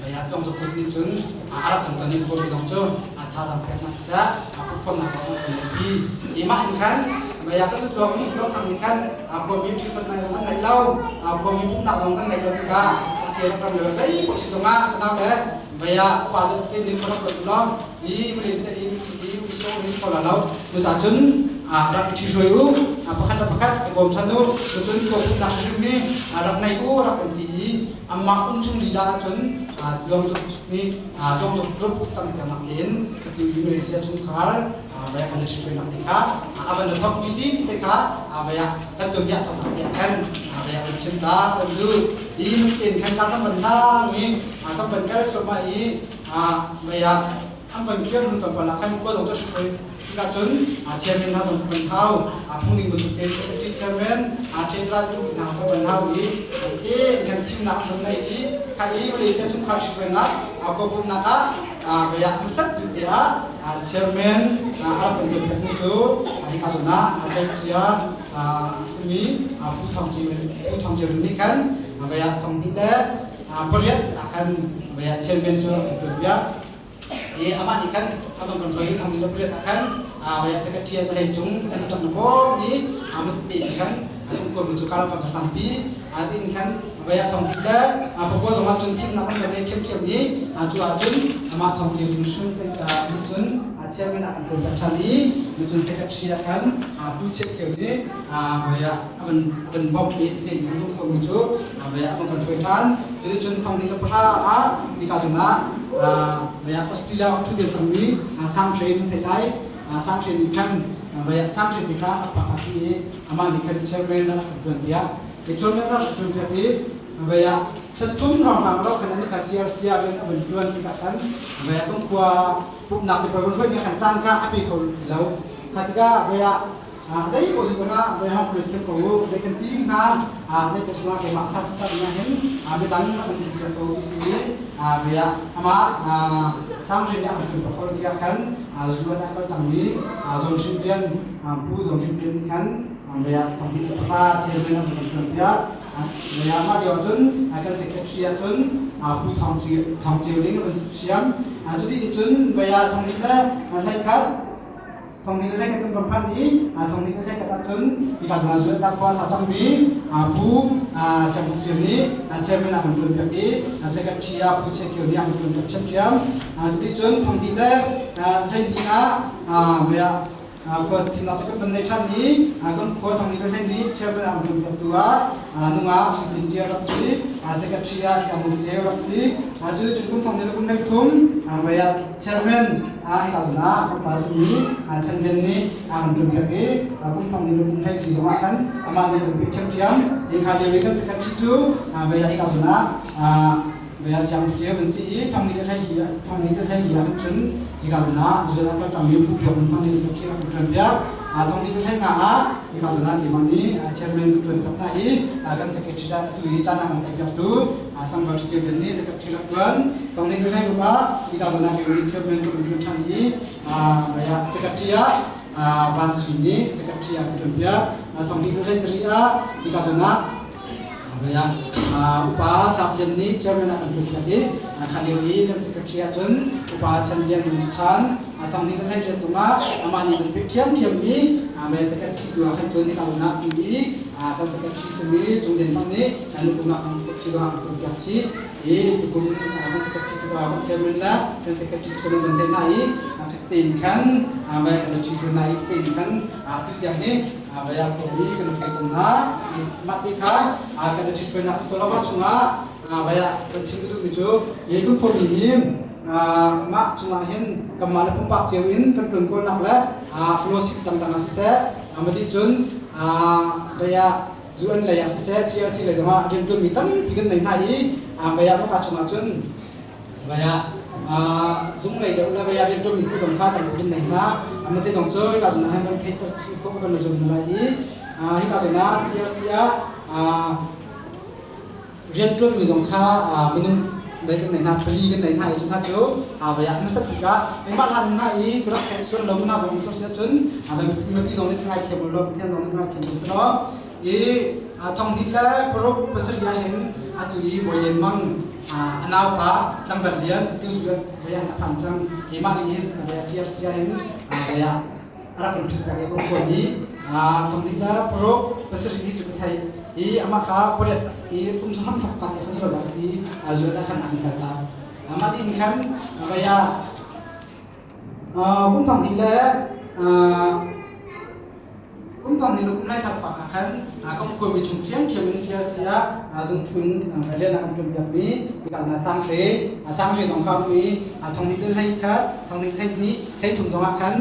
ya tong zu kum ni chun a ra kan ton ni ko mi dong chu a tha dam pek na sa a pu pon na ko kan ni i ma in khan ma ya kan tu mi lo thang ni khan a ko mi thi sat nai kan nai lo a ko mi pum na dong kan nai lo ti ka a se ram le dai ko si ma na le ma ya pa zu tin ni ko ko lo i Malaysia i i u so ni ko la lo tu sa chun a rak thi roi u a pakhat pakhat bom san u tu chun ko na hrim mi a rak nei u rak kan ti i amma um chung lila cun luang tuk ni luang tuk group cang ka nak in tu Malaysia chungkhar baya kan thi roi nak te kha avan thok mi si te kha baya kan tu ya thok te kan baya kan chim ta kan du i tin kan ka kan ban na mi kan ban kal so ma i baya an van kiam nu tam pala kan khua dong cho shui ka chun a chairman na dong ban thau a phung ding bu te secretary chairman a treasurer tu na ko ban hau i te kan thim nak nan nei i kha i Malaysia chung kha shui na a ko pum na ka a baya sat tu te a a chairman a ar kan tu pe chu a hi ka na a chai chia a smi a pu thong chi pu thong chi ni kan a baya thong ni le a pariat a kan baya chairman chu tu bia i amah nih khan a van kan hruai thang lo pret khan a vaya secretary a zalei cung kan tok na ko i amat te khan a chung ko chu kala kan hlang pi a tin khan vaya thong ti le a poko zong ah cun thim nak kan nei thiam thiam i a chu ah cun ama thong ti ding sum te ni cun a chairman a kan tul than i ni cun secretary a khan a pu chep keu ni a vaya avan avan bok ni te kan ko mi chu a vaya avan kan hruai than cu cun thong ni le pahra ah nika cun ah vaya Australia a ṭhu deuh cangmi sang hre na theih lai. Sang hre nih khan vaya sang hre ti kha a pak a si i amah nih khan chairman a rak ṭuan piak. I chairman a rak ṭuan piak i vaya thum rang ro khan an kha CRC ah rian a van ṭuan tikah khan vaya kan khua pumhnak ti program hruai nih khan caan kha a pe kho lo. Kha tikah vaya zei paoh si zongah voi hong kulit thiam ko u zei kan ti hnga zei paoh sungah keimah sa chat na hin midang kan thim piak ko ti si bia amah sang rin ah kan pakho tiah khan zuan a kal cangmi zon hrin pian pu zon hrin pian nih khan bia thong hi pahra chairman a kan tuan piak bia mah lio cun kan secretary ah cun pu thong thong ceu ling kan siam cuti cun bia thong hi le hlai khat thong ni le kan kan phan i thong ni le kat ahcun hika zawn ah ta khua sa cangmi pu sianguk cio nih chairman ah kan ṭuan piak i secretary ah pu Che Kio nih a kan ṭuan piak ṭhiamṭhiam. Cuti cun thong ni le hleihnih ah bia khua thimnak cu kan van nei ṭhan i kan khua thong ni le hleihnih chairman ah kan ṭuan piaktu ah nungak Sui Tin Ṭial rak si, secretary ah Sianguk Ceu rak si. Cu cun kum thong ni le kum hleithum bia chairman hika zawn ah kan pa simi Chan Lian nih a kan ṭuanpiak i kum thong ni le kum hlei li zongah khan amah nih kan pek ṭhiamṭhiam. Hika lio i kan secretary cu vei ah hika zawn ah vei ah siang ceu kan si i thong ni le hlei li thong ni le hlei li ah khan cun hika zawn ah zual ah kal cangmi Pu Biak Mun Thang nih secretary a kan ṭuanpiak. Thong ni le hlei nga ah hika zawn ah keimah nih chairman ka ṭuan tak hna i kan secretary atu i caan a kan tlaihpiaktu tlangval Ṭiṭial Lian nih secretary rak ṭuan. Tong ning hlei ruk ah hika zawn ah keimah chairman ka ṭuan ṭhan i maya secretary ah Van Sui nih secretary ah ka ṭuan piak. Thong ning hlei sarih ah hika zawn ah maya upa Thlap Lian nih chairman ah kan ṭuan piak i kha lio i kan secretary ah cun upa Chan Lian kan si ṭhan. Thong ning hlei riat zongah amah nih kan pek ṭhiamṭhiam i maya secretary tu ah khan cun hika zawn ah tu i kan secretary simi Cung Lian Thang nih kan kum ah kan secretary zongah kan ṭuan piak chih. I tukum kan secretary kan chairman le kan secretary cu nan te na i tein khan vai kan thi na i tein khan tu tiang hi vai a ko mi kan fai tom na mah te kha kan thi na soloma chungah vai kan chim du mi cu ye kun pho mi hi mah chungah hin kanmah le pumpak cio in kan ṭuan kawl nak le fellowship dangdang ah siseh amati cun vai UN lei ah siseh CRC lei zongah rianṭuanmi tampi kan nei hna i vei ah maka chungah cun Vaya zung lei deuh la vaya rian ṭuan mi pu zong kha tam in nei hna. Amate zong cu hika zong ah hin kan theihter chih khawh kan zum hna lai i hika zong ah CRC ah rian ṭuan mi zong kha minung dei kan nei hna pali kan nei hna i cu hna cu vaya hmasat bik ah keimah hlan hna i ka rak theih sual lo hna zong si ahcun mipi zong nih ka ngaithiam lo Pathian zong nih ka ngaithiam lo si law i thong hnih le paruk pasarih ah hin atu i Bawi Lian Mang a naupa tlangval lian atu vaya a phan cang keimah nih hin vaya CRC ah hin vaya a rak kan ṭhut piak i ka khuam i thong hnih le paruk pasarih hi cu ka theih i amah kha pariat i kum hram thok kat i khan dak ti zuat ah khan a kan kal tak amah din khan vaya kum thong hnih le Kum thong hnih le kum hlei khat pak ah khan kan khuami chung ṭhiamṭhiam in CRC ah zungṭhun rian a kan ṭuanpiakmi hika na Sanghre Sanghre zong kha um i thong hnih le hlei khat thong hnih hlei hnih hlei thum zong ah khan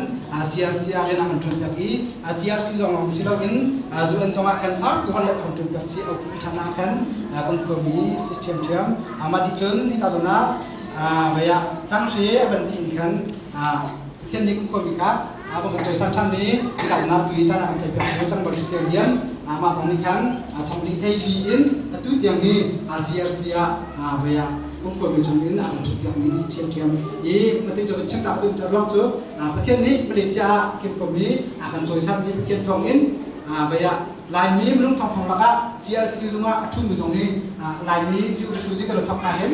CRC ah rian a kan ṭuanpiak i CRC zong lawng si loin UN zong ah khan saupi holh a kan ṭuanpiak chih OPE ṭhan ah khan kan khuami si ṭhiamṭhiam mah ti cun hika zawn ah vei ah Sanghre a van ti in khan Pathian nih kan khuami kha a van kan cawisan ṭhan i kalnak tu i caan a kan theihpiak cu kan Malaysia rian mah zong nih khan thong ding thei li in atu tiang hi CRC ah voi ah kan khuami chung in a kan ṭhutpiak mi si ṭhiamṭhiam i mate cu kan chim tak duh ruang cu Pathian nih Malaysia ah Kim khuami a kan cawisan i Pathian thawng in voi ah Laimi minung thongthong lakah CRC zungah a ṭhumi zong hi Laimi refugee kan thawk ka hin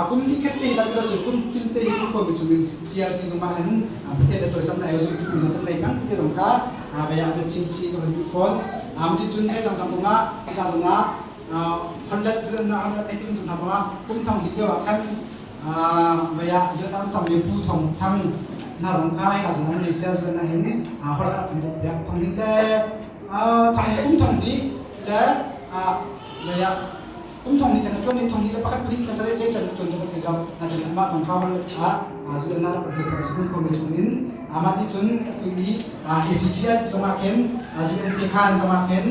kum hnih khat te hi dah cu kum tin te hi kum khuami chung in CRC zung ah hin Pathian le cawisan na zung thu minung kan nei peng ti zong kha vei ah kan chim chi ka van duh fawn amti cun hei dang dang zong ah hika zong ah honlet na honlet ei tum hna zong ah kum thong hnih lio ah khan vei ah zuan am cang mi pu thong thang na zong kha hika zong ah Malaysia zuan na hin hol a rak kan dot piak thong hnih le thong kum thong hnih le vei ah Kum thong nih kan tuan ni thong nih le pakhat pahnih kan zei kan tuan cu kan thei lo. Natin amah tong kha hol tha zu na rak kan ko zu ko me chung in amah ti cun atu i ACTS zongah khin zu NC khan zongah khin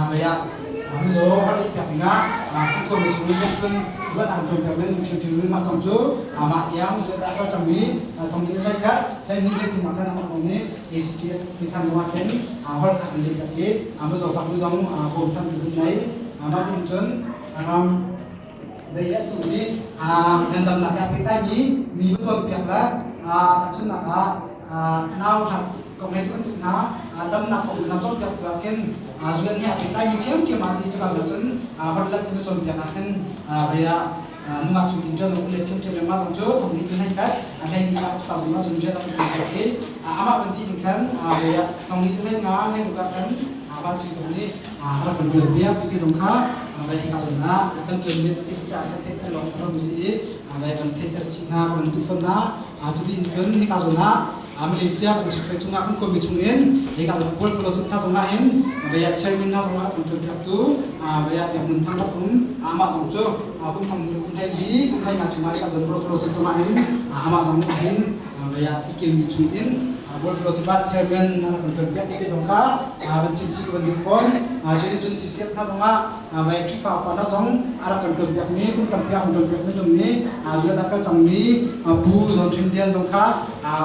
vaya mizo hol i piak dingah ko me chung in cun ruat ang tuan piak men thiu thiu mah tong cu amah yang zu da kal cang mi tong ni lai ka lai ni lai ti ma kan amah tong ni ACTS khan zongah khin hol a kan le piak i mizo fak zong bawm chan tu nei Mah tin cun dei atu hi ngandamnak he aa pehtlaimi mi va cawnpiak le tahchunhnak ah nau hlat kong he ti bantuk hna damnak kong hna cawnpiak tu ah khin zuan he aa pehtlaimi ṭhiamṭhiam ah si cuka cun holhlet va cawnpiak ah khin vei ah nungak chung tin ṭial le ṭhiamṭhiam le mah zong cu thong nih hlei khat a hlei ni ah cuka zong ah cun rian a kan i amah ban ti in khan vei ah thong nih hlei nga hlei ruk ah khan van sui zong nih rak kan tuan piak ti zong kha vai hika zawn ah kan tuan mi ti si caah kan theihter lawng ram si i vai kan theihter chih hna kan tu fawn na tu ti in cun hika zawn ah Malaysia kan hruai chungah kan khuami chung in hika zawn World Fellowship hna zong ah hin vai ah chairman hna zong ah rak kan tuan piak tu vai ah biak mun thang rak um amah zong cu kum thang kum hlei li kum hlei nga chungah hika zawn World Fellowship zong ah hin amah zong hin vai ah tikil mi chung in World Fellowship ah chairman na rak kan tuan piak ti te zong kha van chim chih van duh fawn. Cuti cun CCF hna zong ah vai Khrihfa upa hna zong a rak kan tuan piak mi kum tampi a kan tuan piak mi zong nih zuat a kal cang mi Pu Zawn Hrim Lian zong kha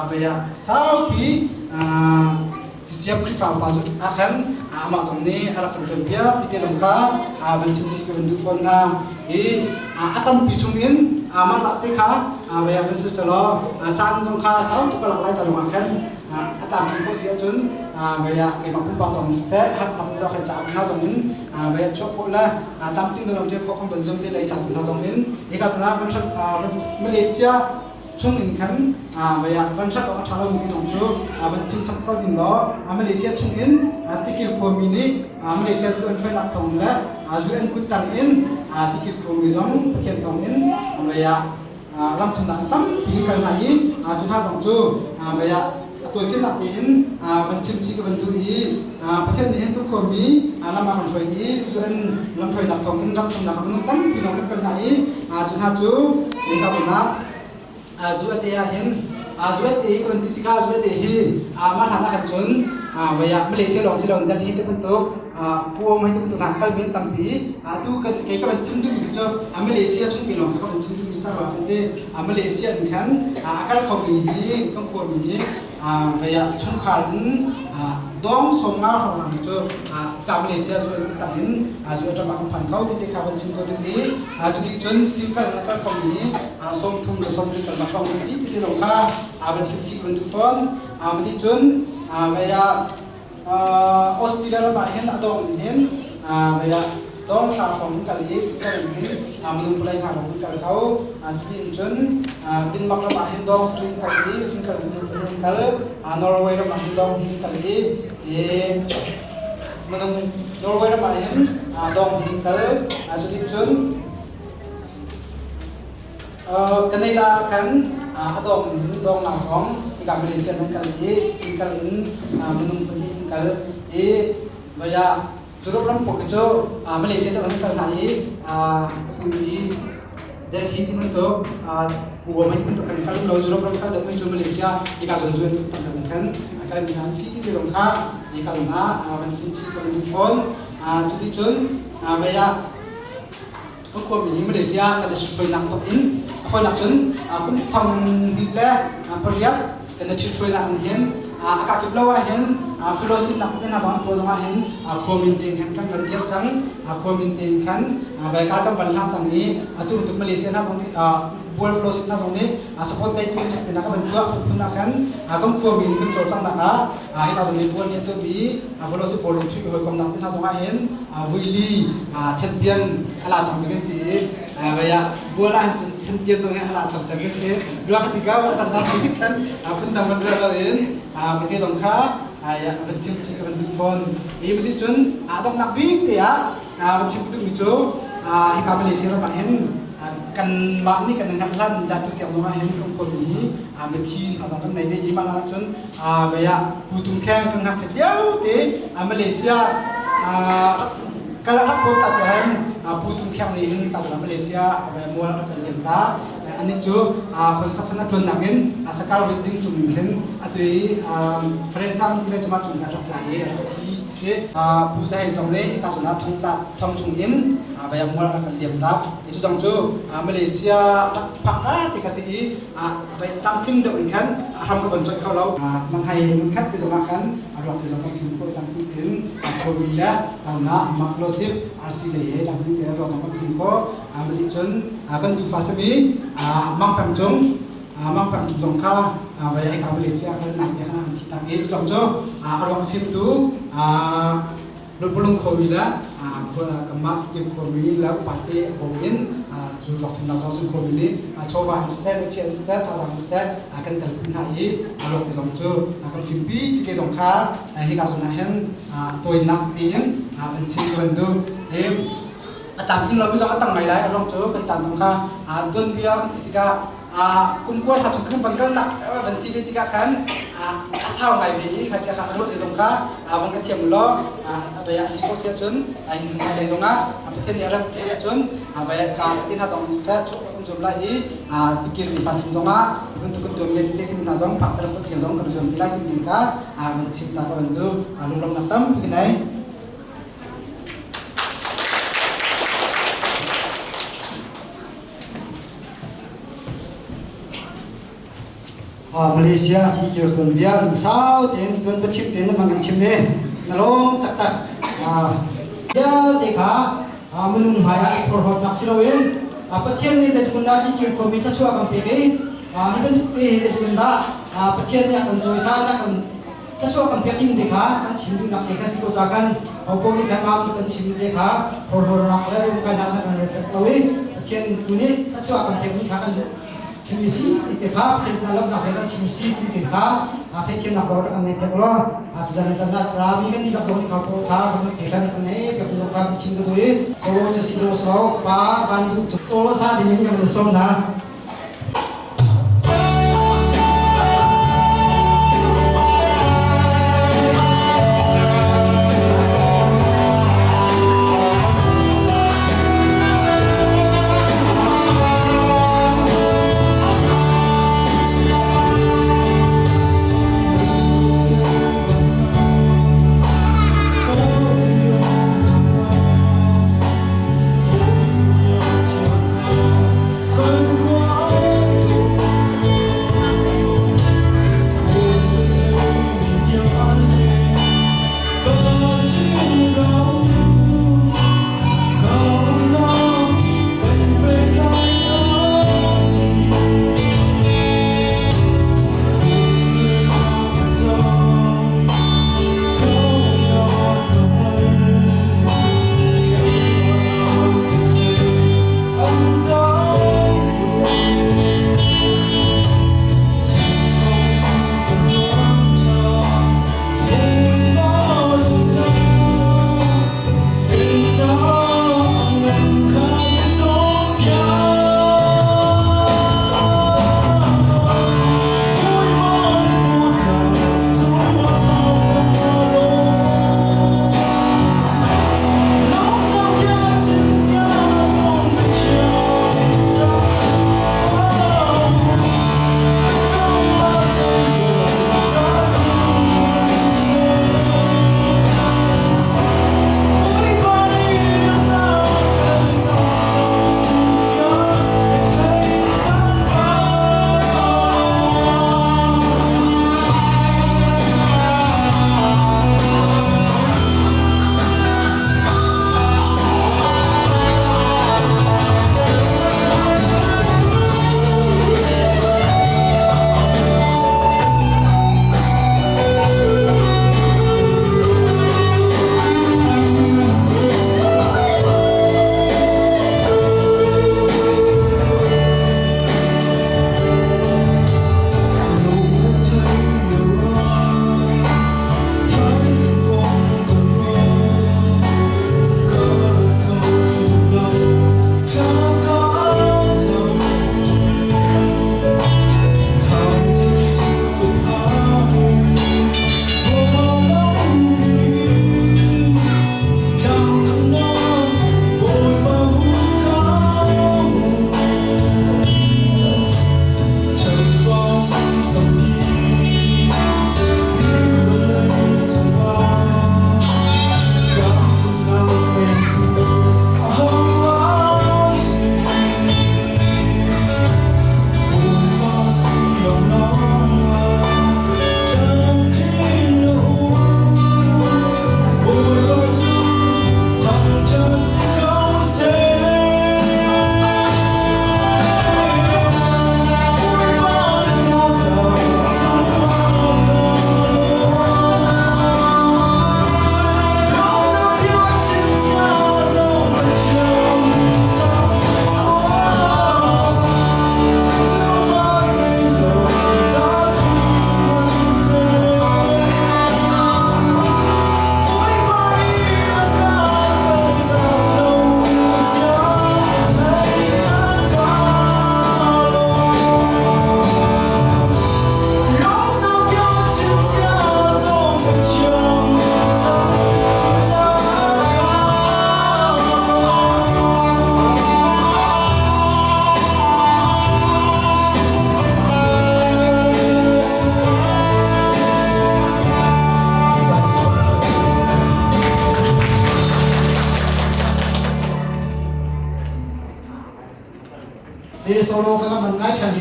vai ah saupi CCF Khrihfa upa ah khan amah zong nih a rak kan tuan piak ti te zong kha van chim chih ka van duh fawn hna. Hi a tampi chung in mah zat te kha vai ah van si selaw caan zong kha sau tuk ka lak lai ca zong ah khan a tlamtling khawh si ahcun vei ah keimah pumpak zong siseh harnak zong kan caah hna zong in vei ah chuah khawh le tlamtling zong ṭial khawh kan van zum te lei ca hna zong in hika cun ah Malaysia chung in khan vei ah van hrat awk a ṭha lomi ti zong cu van chim chap ko ding law Malaysia chung in tikir khuami nih Malaysia zu an hruainak thawng le zu an kut tang in tikir khuami zong Pathian thawng in vei ah ram thumnak tampi kal hna i cu hna zong cu mei ah a tawifiannak tein van chim chih ka van duh i Pathian nih hin kan khuami lam ah kan hruai i zu an lam hruainak thawng in ram thumnak minung tampi zong kan kal hna i cu hna cu hika zawn ah zu a te ah hin. Zuat i kan ti tikah zuat i hi mah hlan ah khan cun vaya Malaysia lawng si lo Delhi te bantuk Guam hei te bantuk hna kal mi an tampi. Atu kan kei ka van chim duhmi cu Malaysia chung pi lawng ka van chim duhmi sarwa kan ti. Malaysia in khan a kal khomi hi kan khuami hi vaya chungkhar in dong som nga hrawng lang cu ka Malaysia zu an tang in zu ram ah kan phan kho ti te kha van chim ko tu i cuti cun singkal na kal khomi 30 le 40 kal nak lawng si ti te zong kha van chim chih ban tu fawn. Mati cun vaya Australia ram ah hin a dong hin vaya dong hra hrawng kal i singkal in hin minung palai hna lawng kal kho. Cuti in cun Denmark ram ah hin dong string kal i singkal in minung kal. Norway ram ah hin dong hin kal i minung Norway ram ah hin dong hin kal. Cuti cun Canada ah khan a dong in dong nak hrawng hika Malaysia nan kal i singkal in minung pahnih an kal i vaya Europe ram pawl cu Malaysia te an kal hna i atu i Delhi ti bantuk Goa ti bantuk kan kal lo. Europe ram kal deuh mi cu Malaysia hika zon zuen tam deuh khan kal mi hna an si ti te zong kha hika zong ah van chim chih ka van duh fawn. Cuti cun vaya kan khuami hi Malaysia kan i hruainak tok in a fawinak cun kum thong hnih le pariat kan i ṭhithruainak in hin a kakip lo ah hin fellowship nak te hna bang tuah zong ah hin khuamin tein khan kan van dir cang, khuamin tein khan vaikar kan van hlang cang i atu tuk Malaysia na zong nih bual fellowship na zong nih support dei tu te na kan van tuah phun ah khan kan khuamin kan cawlcang nak ah hika zong nih bual nih tu bi fellowship bawlung chuih hawikom nak te hna zong ah hin vuili champion ala cang mi kan si i vaya bual ah cun champion zong hi ala tam cang kan si ruak tika wa tam nak kan phun dang man lo in mate zong kha van chim chi ka van duh fawn i mati cun dong nak bik te ah van chim duh mi cu hika Malaysia ram ah hin kan mah nih kan ngan lan da tu tiang zong ah hin kan khuami hi mithi hna zong kan nei ve i mah lan cun vaya putum kheng kan ngak chet lio te Malaysia kal rak pol ta te han putum kheng ni hin ka Malaysia mual rak kan liam ta. Ani cu construction a tuan nak in sakar building cung in khin atu i Farensa ti le chuma cung rak tla i rak thi si. Pu Zai zong nih ka cuna thong tla thong chung in vaya mual rak kan liam ta. Cu zong cu Malaysia rak phak ka ti ka si i vai tangtling deuh in khan hram ka von choi kho lo. Manghai mun khat te zong ah khan ruak te zong kan fim kho tangtling in khomi le kalna ma fellowship RC le he tangtling te ruak zong kan fim kho. Mati cun kan tufa sami mangpang cung mangpang cung zong kha vai ai ka Malaysia kan nai te khan an thi tak i zong cu ruak fim tu lupulung khomi le kanmah tikip khomi le upate bawm in cu ruak fim nak zong cu khomi nih chawva in siseh le chia in siseh thazaang in siseh kan telpi hna i ruak te zong cu kan fimpi ti te zong kha hika zawn ah hin tawinak tiin kan chim ka van duh. A tlamtling lomi zong a tang ngai lai, a ruang cu kan caan zong kha don bia kan ti tikah kum kua hla chung kan van kalnak van si ve tikah khan a sau ngai ve i kha tiah kha a ruah zong kha vong ka thiam law baya a si ko si ahcun hin hnu lei zongah Pathian nih a rak ti si ahcun baya caan te hna zong seh chuak kan zuam lai i tikir ni fasin zongah bantuk kan tuan ve te sim hna zong phak ter ko cio zong kan zuam ti lai ti kha van chim ta ka van du lunglawmhnak tampi ka nei. Malaysia ti kir tuan bia lungsau tein tuan biachim tein na kan chim ne na lawm taktak. Vialte kha minung hmai ah i phorhlawtnak si loin Pathian nih zeitluk in dah ti kir khomi thluachuah kan pek i hi bantuk te hi zeitluk in dah Pathian nih a kan cawisan, a kan thluachuah kan pek ding te kha kan chim duhnak te kha si ko ca kan hopo nih khan mam kan chim te kha phorhlawtnak le rumkainak na kan rel lo i Pathian tu nih thluachuah kan pekmi kha kan chim si ti te kha, Pathian sinah lawmhnak he kan chim si ti te kha theihthiamnak zong kan nei pek lo. Tuzan chan ah rami kan dihlak zong nih kha po kha kan te khan kan nei pek zong kha kan chim ka du i solo chu si lo so pa ban du solo sa ding in kan som na.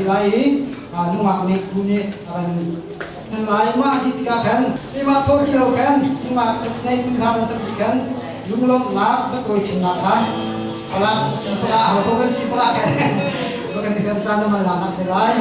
rih lai i nungak nih ku nih a kan nan lai mah ti tikah khan keimah thaw ti lo khan nungak sak nei kun hla man sak ti khan lunglawmhnak va tawi chimnak kha palas si pala ho ko kan si pala kan kan kan caan na man la nak se lai.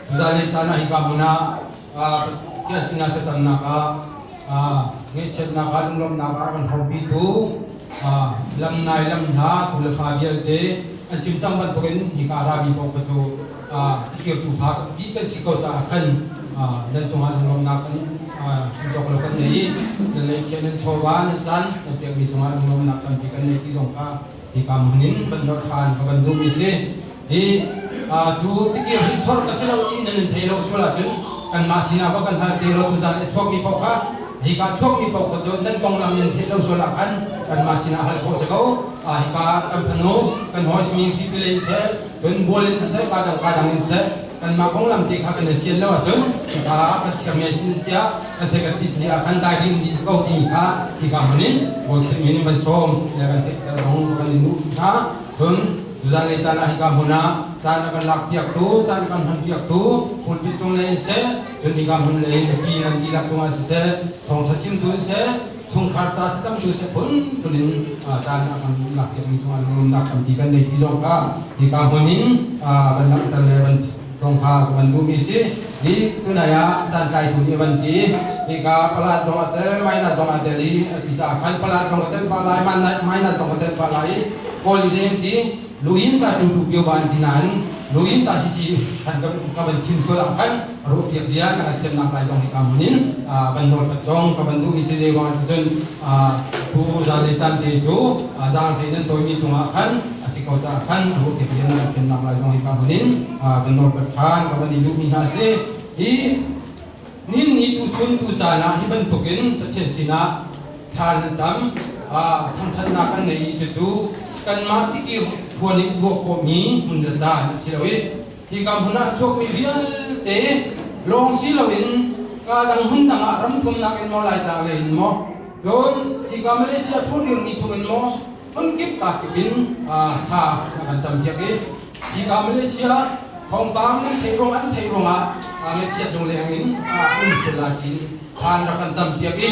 Tuzaan caan ah hika hmun ah Pathian sinah thlacamnak ah ngaihchiatnak ah lunglawmhnak ah a kan hrawmpitu lamnai lamhla tu le fa vialte. An chim cang bantukin hika rami paoh kha cu tikir tuufa dih kan si ko caah khan nan cungah lunglawmhnak kan chim cawk lo kan nei i nan neihchiah nan chawva nan caan nan pekmi cungah lunglawmhnak tampi kan nei ti zong kha hika hmun in van nolh ṭhan ka van duhmi si. Hi cu tikir hrinsor ka si lo ti nan in thei lo sual ahcun kanmah sinah va kan hal te law tuzaan i chuakmi paoh kha hika chuakmi paoh kha cu nan konglam nan theih lo sual ah khan kanmah sinah hal khawh si ko. Hika kan fanu kan hawi simi hripi lei in seh cun bual in seh ka dang ka dang in seh kanmah konglam te kha kan i thian lo ahcun hika kan thiam sin sia kan se kan tit sia kan dai ding di ko timi kha hika hmun in Bawi Khrih min in van sawm le kan theihter zong kan in duh hna. Cun tuzan lei caan ah hika hmun ah caan a kan lakpiaktu, caan a kan hmanpiaktu pulpit cung lei in seh, cun hika hmun lei mipi nan dihlak cungah siseh, thawngṭha chimtu siseh, chungkhar ta thlacamtu siseh phunphun in caan a kan lakpiakmi cungah lunglawmhnak tampi kan nei ti zong kha hika hmun in van langhter le van zong kha ka van duhmi si. Hi tunai ah caan tlaitu nih a van ti. Hika pala zong a tel, maina zong a tel i a ti caah khan pala zong a tel pah lai, maina zong a tel pah lai i Kawl nih zei an ti? Luyin ta tu tu pio ba an ti nain luyin ta sisi khan ka van chim sual ah khan ruah piak zia ka kan thiamnak lai zong hika hmun in van nawl pat zong ka van duhmi si. Zei ruangah ti cun tu zan le caan te cu zaang hlei nan tawimi cungah khan a si ko caah khan ruah piak zia nan thiamnak lai zong hika hmun in van nawl pat khan ka van i duhmi hna a si. Hi nin ni tu chun tu caan ah hi bantukin Pathian sinah thla nan tam, thangthatnak kan nei i cucu kanmah tikir khua nih tuah khawhmi hmun le caan a si lo i hika hmun ah a chuakmi vialte lawng si loin ka dang hmun dang ah ram thumnak in maw, Laitlang lei in maw, cun hika Malaysia ṭhurdirmi chung in maw, hmunkip ka kip in thla na kan campiak i hika Malaysia thawngpang nan theih ruang an theih ruangah ngaihchiat lungleng in um sual lai tiin thla rak kan campiak i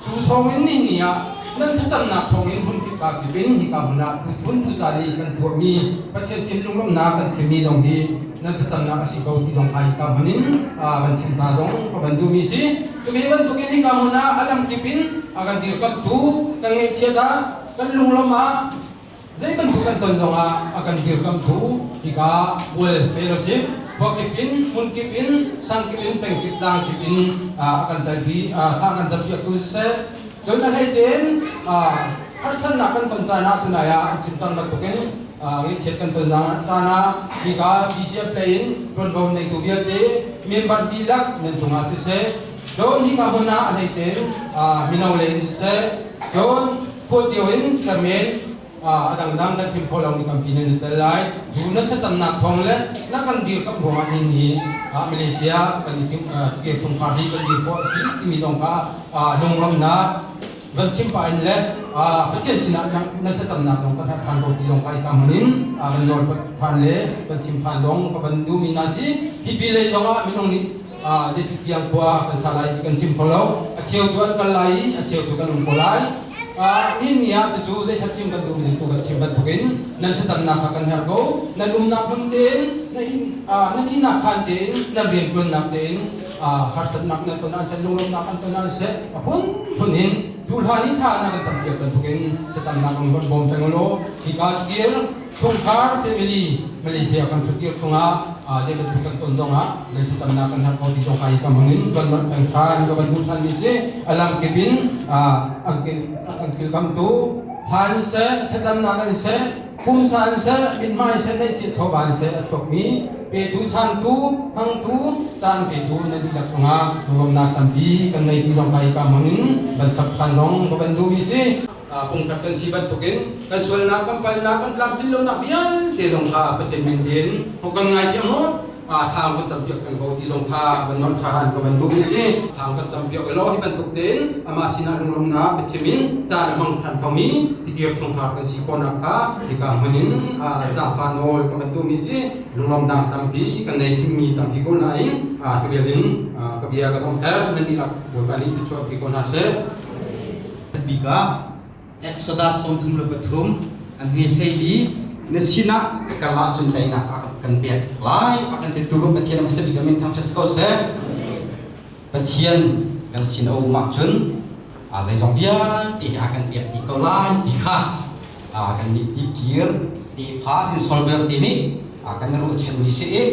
cu thawngin ni ni ah nan thlacamnak thawngin hmunkip ka kip in hika hmun ah tuchun tucaan i kan tuahmi Pathian sin lunglawmhnak kan chimmi zong hi nan thlacamnak a si ko ti zong kha hika hmun in van chim ta zong ka van duhmi si. Cuve bantukin hika hmun ah a lamkip in a kan dirkamhtu, kan ngaihchiat ah, kan lunglawmh ah, zei bantuk kan ton zongah a kan dirkamhtu hika Bual Fellowship khuakip in, hmunkip in, sangkip in, pengkip, tlangkip in a kan telpi, thla kan campiaktu siseh, cun a hleice in harsatnak kan ton caan ah tunai ah an chim cang bantukin ngaihchiat kan ton caan ah hika BCF lei in ṭuanvo neitu vialte member dihlak nan cungah siseh, cun hika hmun ah a hleice in mino lei in siseh, cun khua cio in chairman a dangdang kan chim khawh lomi tampi nan i tel lai. Cu nan thlacamnak thawng le na kan dirkamh ruangah hin hi Malaysia kan i tikir chungkhar hi kan dir khawh a si timi zong kha lunglawmhnak van chim pah in le Pathian sinah nan thlacamnak zong kan herh phan ko ti zong kha i ka hmun in van nawl phan le van chim phan zong ka van duhmi hna si. Hi pi lei zongah minung nih zeitik tiang khua kan sa lai ti kan chim kho lo. A cheu cu an kal lai i a cheu cu kan um ko lai. Ni ni ah cucu zeithla chim kan duhmi tu kan chim bantukin nan thlacamnak kha kan herh ko. Nan umnak hmun tein, nan ihnak khaan tein, nan rianṭuannak tein harsatnak nan ton ah seh, lunglawmhnak an ton ah seh, a phunphun in cu hlan i thla na kan campiak bantukin thlacamnak in von bawm peng ulaw hika tikir chungkhar family Malaysia kan ṭhutir chungah zei bantuk kan ton zongah nan thlacamnak kan herh ko ti zong kha hi ka hmang in van rat peng ṭhan ka van duh ṭhan mi si. A lamkip in an kilkamtu hlan seh, thlacamnak an seh, pumsa in seh, mithmai seh, neihchiah chawva in seh a chuakmi petu, chantu, hmangtu, caan petu nan dihlak cungah lawmnak tampi kan nei ti zong kha hika hmun in van chap ṭhan zong ka van duhmi si. Pungkhat kan si bantukin kan sualnak, kan palhnak, kan tlamtlin lonak vialte zong kha Pathian min tein kan ngaithiam mu. Thang kan campiak peng ko ti zong kha van nawn ṭhan ka van duhmi si. Thang kan campiak law hi bantuk tein amah sinah lunglawmhnak biachim in caan a hmang ṭhan khomi tikir chungkhar kan si khawhnak kha hika hmun in zaangfah nawl ka van duhmi si. Lunglawmhnak tampi kan nei thimmi tampi ko nain cu vial in ka bia ka donghter. Nan dihlak Bawipa nih thluachuah pe ko hna seh. Bik ah Exodus 33 an hme hleili na sinah ka kal ahcun teinak a kan pek lai a kan titu kan Pathian a hmasa bik amin thangṭhat si ko seh. Pathian kan sin a um ahcun zeizong vialte hi a kan pek dih ko lai ti kha kan nih tikir. Tefa hrinsor vialte nih kan i ruahchanmi si i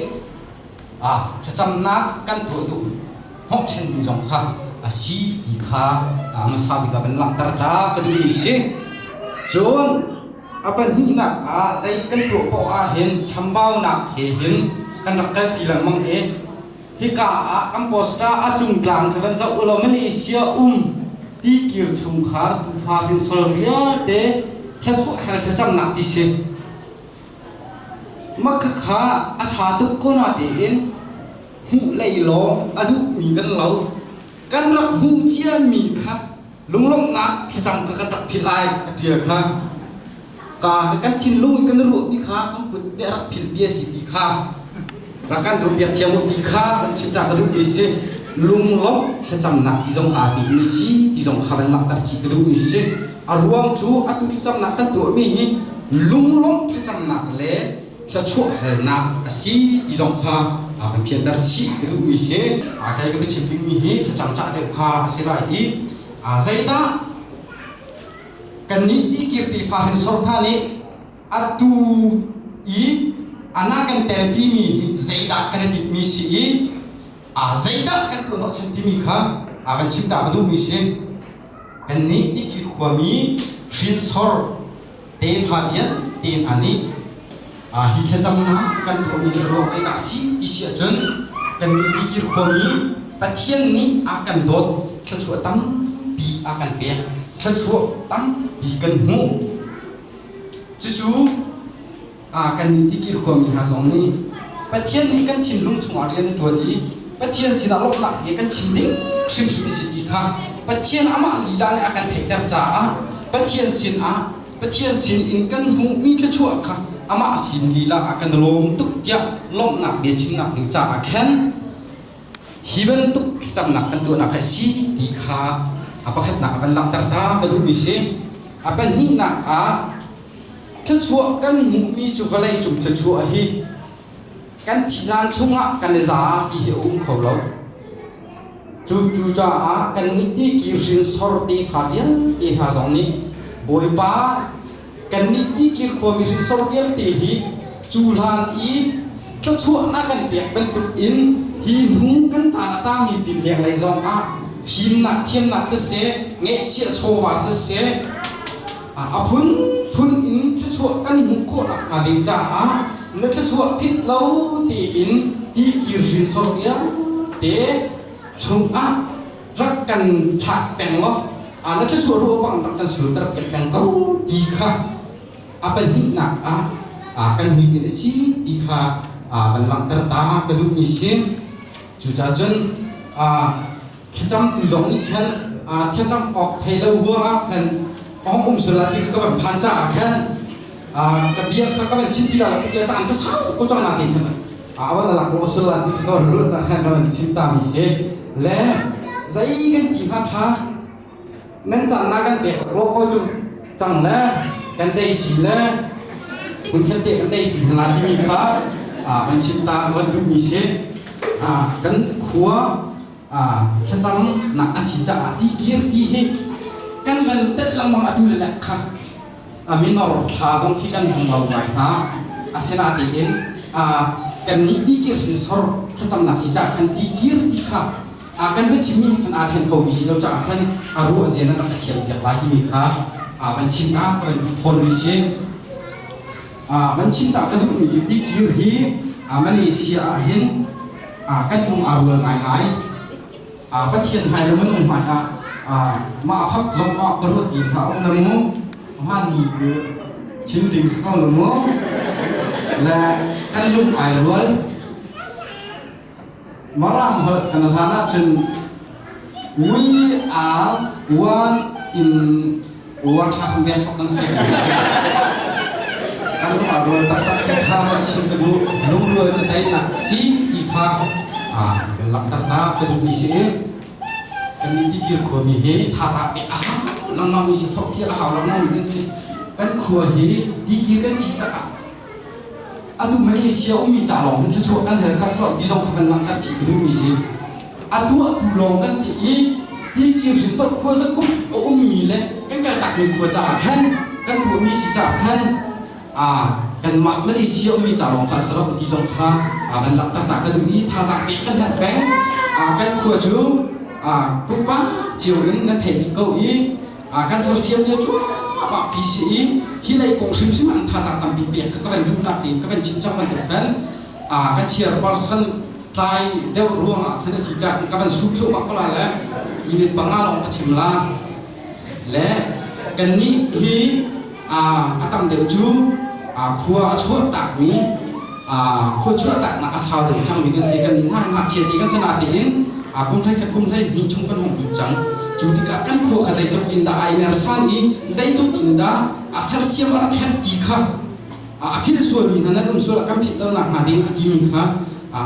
thlacamnak kan tuah duh hnawhchanmi zong kha a si ti kha hmasa bik ah van langhter ta ka duhmi si. Cun a pahnihnak ah zei kan tuah paoh ah hin chambaunak he hin kan rak kalṭi lengmang i hika ah kan poster a cungtlang kha van zoh ulaw Malaysia um tikir chungkhar tufa hrinsor vialte thluachuah hel thlacamnak ti si. Mah khakha a ṭha tuk ko natein hmuh lei lawng a duhmi kan lo. Kan rak hmuh ciami kha lunglawmhnak thlacam kha kan rak philh lai a ṭial kha. Ka kan thinlung in kan ruahmi kha kan kut nih a rak philh bia si ti kha rak kan ruahpiak thiam u ti kha kan chim ta ka duhmi si. Lunglawmh thlacamnak ti zong aa bikmi si ti zong kha van langhter chih ka duhmi si. A ruang cu atu thlacamnak kan tuahmi hi lunglawmh thlacamnak le thluachuah halnak a si ti zong kha kan fianter chih ka duhmi si. Kei ka biachim dingmi hi thlacam cah deuh kha a si lai i zeidah kannih tikir tefa hrinsor hna nih atu i ana kan telpimi hi zeidah kan i tinhmi si i zeidah kan tuah hnawhchan timi kha kan chim ta ka duhmi si. Kannih Tikir khuami hrinsor tefa vialte hna nih hi thlacamnak kan tuahmi hi a ruang zeidah a si ti si ahcun kannih Tikir khuami Pathian nih a kan dawt, thluachuah tampi a kan pek, thluachuah tampi kan hmuh. Cucu kannih Tikir khuami hna zong nih Pathian nih kan thinlung chungah rian a ṭuan i Pathian sinah lawmhnak bia kan chim ding hrimhrim a si ti kha Pathian amah lila nih a kan theihter caah Pathian sinah Pathian sinin kan hmuhmi thluachuah kha amah sin lila ah kan lawm tuk tiah lawmhnak bia chimnak ding caah khan hi bantuk thlacamnak kan tuahnak hi a si ti kha a pakhatnak a van langhter ta ka duhmi si. A pahnihnak ah Thluachuah kan hmuhmi cu vawlei cung thluachuah hi kan thihlan chungah kan i za ti hi a um kho lo. Cucaah kannih tikir hrinsor tefa vialte hna zong nih Bawipa kannih tikir khuami hrinsor vialte hi cu hlan i thluachuahnak kan pek bantuk in hi hnu kan caan a tangmi pin lenglei zong ah fimnak thiamnak siseh ngeihchiah chawva siseh A phunphun in thluachuah kan hmuh khawh nakhnga ding caah na thluachuah phit lo tiin tikir hrinsor vialte chungah rak kan thlah peng law na thluachuah ruah bang rak kan sulter piak peng ko ti kha a pahnihnak ah kan hmuitinh a si ti kha kan langhter ta ka duhmi si. Cucaah cun thlacamtu zong nih khan thlacam awk thei lo ruangah khan a hong um sual lai ti ka van phan caah khan ka bia kha ka van chim ti lai lo ka ti caan ka sau tuk ko cang na ti khan a van lak lo sual lai ti ka van ruat cang khan ka van chim ta mi si le zei kan ti hnga tha nan caan na kan pek lo ko cu cang le kan dei si le kun khat te kan dei ti hna timi kha kan chim ta ka van duh mi si. Kan khua thlacamnak a si caah tikir ti hi kan van telh lengmang atu le lek kha a minor thla zong khi kan hmang lo ngai hna. Asinain kannih tikir hrinsor thlacamnak si caah khan tikir ti kha kan biachimmi khan aa ṭhen khomi si lo caah khan a ruah zia nan rak ka thiam piak lai timi kha van chim ta ka van duh fawnmi si. Van chim ta ka duhmi cu tikir hi Malaysia ah hin kan lung aa rual ngaingai. Pathian hmai le minung hmai ah mah hak zong ah ka ruat ti hna um na mu. Hmanmi cu chim ding si ko lo mu. Le kan lung ai rual. Marang holh kan hlan ahcun we are one in one tha kan bek kan si. Kan lung a rual taktak ti kha kan chim ka duh. Lungrual cu teinak si ti kha kan langhter ta ka duhmi si i kan nih tikir khuami hi thazaang pek a hau lengmang mi si, forhfial a hau lengmang mi si. Kan khua hi tikir kan si caah Atu Malaysia ummi ca lawng hin thluachuah kan hal kha si lo ti zong kha kan langhter chih ka duhmi si. A tuahtu lawng kan si i tikir hrinsor khua zakup a ummi le kan kaltakmi khua caah khan kan tuahmi si caah khan kan Kanmah Malaysia ummi ca lawng kha si lo ti zong kha van langhter ta ka duh i thazaang pek kan herh peng. Kan khua cu pumpak cio in nan theih dih ko i kan sersiam lio cuahmah pi si i hi lei kong hrimhrim an thazaang tampi pek kha ka van duhnak tein ka van chim cang bantuk khan kan chairperson tlai deuh ruangah khan a si caah ka van sum thluahmah ko la le minute panga lawng ka chim la. Le kannih hi a tam deuh cu khua a chuah takmi, khua chuah taknak a sau deuh cangmi kan si. Kan hna ngakchia ti kan si natein kum hlei khat, kum hlei hnih chung kan hung lut cang. Cu tikah kan khua kha zeitluk in dah ai mersan i zeitluk in dah a sersiam a rak herh ti kha a philh sualmi hna nan um sual ah kan philh lo nak hnga ding a timi kha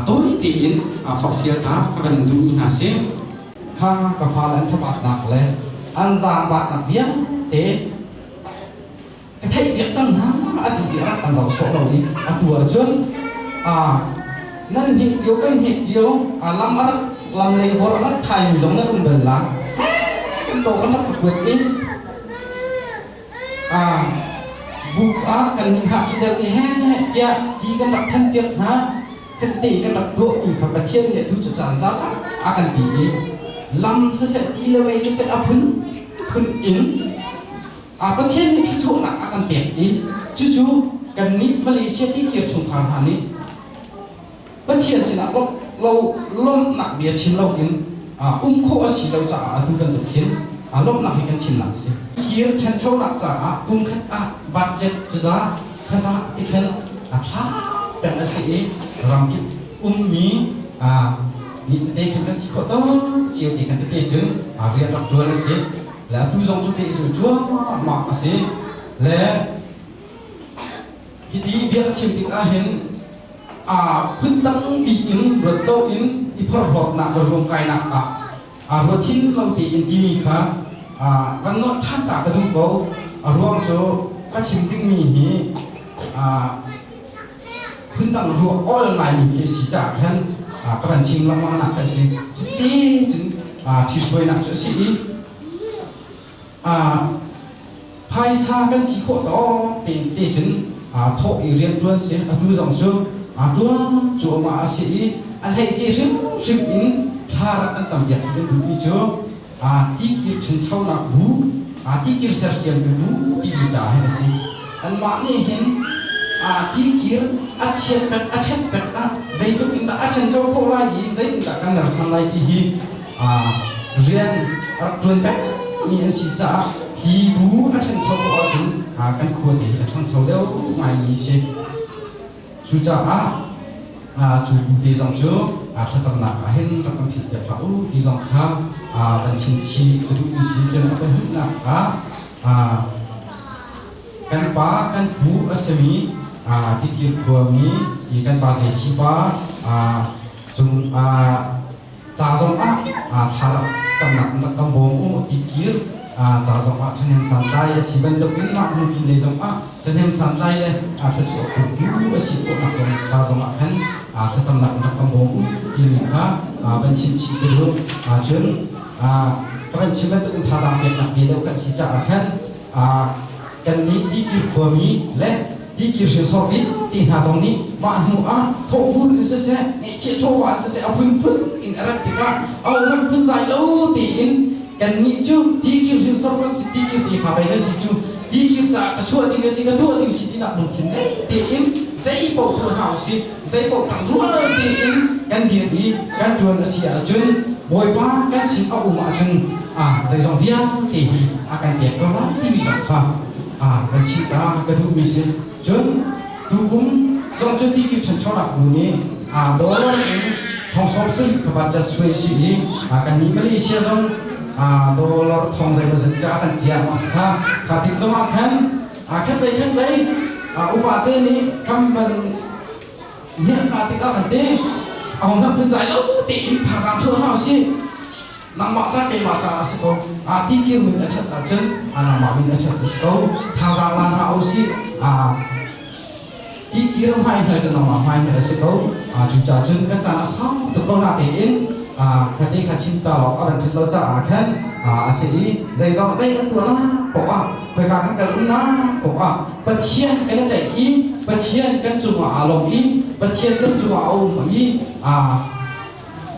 tawi tein forhfial ta ka van duhmi hna si. Kha ka fale an thabatnak le an zaangbatnak vialte ka theihpiak cang hna a ti tiah an zoh sawh lo i atu ahcun nan hnik cio, kan hnik cio, lam a rak lam lei vor a rak thaimi zong nan um bal la. Kan to kan rak kuat i buk ah kan nih ngakchia deuh nih he tiah ti kan rak than piak hna. Tehte kan rak tuahmi kha Pathian nih atu cu caan za cang a kan ti i lam siseh, ti le mei siseh, a phun phun in Pathian nih thluachuahnak a kan pek i cucu kannih Malaysia tikir chungkhar hna nih Pathian sinah lo lawmhnak bia chim loin um khawh a si lo caah atu bantuk hin lawmhnak hi kan chimnak a si. Kir ṭhanchonak caah kum khat ah budget cuza khaza ti khan a thla peng a si i ramkip ummi ni tete khan kan si khawh tawk cio te kan tete cun rian rak ṭuan a si le atu zong cu pehzulh cuahmah a si. Le hiti bia ka chim tik ahhin phun tampi in ruat lo in i phorhlawtnak le ruamkainak ah ruathin lo tein timi kha kan nolh ṭhan ta ka duh ko. A ruang cu ka chim dingmi hi phundang ruah awl ngaimi khi si caah khan ka van chim lengmang nak kha si. Cuti cun ṭhithruainak cu a si i phaisa kan si khawh tawk tein te cun thawh i rianṭuan si. Atu zong cu ṭuan cuahmah a si i a hleice hrimhrim in thla rak kan campiak ti kan duhmi cu tikir ṭhanchonak bu, tikir sersiamtu bu timi caah hin a si. Anmah nih hin tikir a chiat pek a ṭhat pek ah zeitluk in dah a ṭhancho khawh lai i zeitindah kan mersan lai ti hi rian rak ṭuan pekmi an si caah hi bu a ṭhancho khawh ahcun kan khua te hi a ṭhangcho deuh ngaimi a si. Cucaah cu bu te zong cu thlacamnak ah hin rak kan philh piak hlah u ti zong kha kan chim chih ka duhmi si. Cun a pahnihnak ah kan pa kan pu a simi Tikir khuami kan pa Jesuh pa cung ca zongah thla rak camnak in rak kan bawm u. Tikir ca zongah ṭhahnem santlai a si bantukin mah hnu pin lei zongah ṭhahnem santlai le thluachuah phu a si khawhnak zong ca zongah khan thlacamnak in rak kan bawm u timi kha van chim chih ka duh. Cun ka van chim bantukin thazaang peknak bia deuh kan si caah khan kannih Tikir khuami le Tikir hrinsor rit ti hna zong nih mah hnu ah thawhbur in siseh, ngeihchiah chawva in siseh, a phunphun in a rat tikah a man phunzai lo tein kannih cu tikir hrinsor kan si, tikir tefa pei kan si cu tikir caah ka chuah ding a si, ka tuah ding si tinak lungthin nei tein zei paoh tuah hna usih, zei paoh tangrual tein kan dir i kan ṭuan a si ahcun Bawipa kan sin a um ahcun zeizong vialte hi a kan pek ko lai timi zong kha kan chimh ta ka duhmi si. Cun tukum zong cu tikir ṭhanchonak bu nih dollar in thong 70 kha budget suai si i kannih Malaysia zong dollar thong zeimawzat ca kan ciah kha kha tik zong ah khan khat lei khat lei upa te nih kam ban miak hna tikah kan ti a hong phun zai lo tein thazaang chuah hna usih. Nangmah ca keimah ca a si ko. Tikir min a ṭhat ahcun nangmah min a ṭhat a si ko. Thazaang la hna usih. Tikir hmai hngal cu nangmah hmai hngal a si ko. Cucaah cun kan caan a sau tuk ko natein Khate kha chim ta lo a ran ṭhat lo caah khan a si i zeizong zei kan tuah la poah khoika kan kal um la poah Pathian kan i tlaih i Pathian kan cungah aa lawm i Pathian kan cungah a um i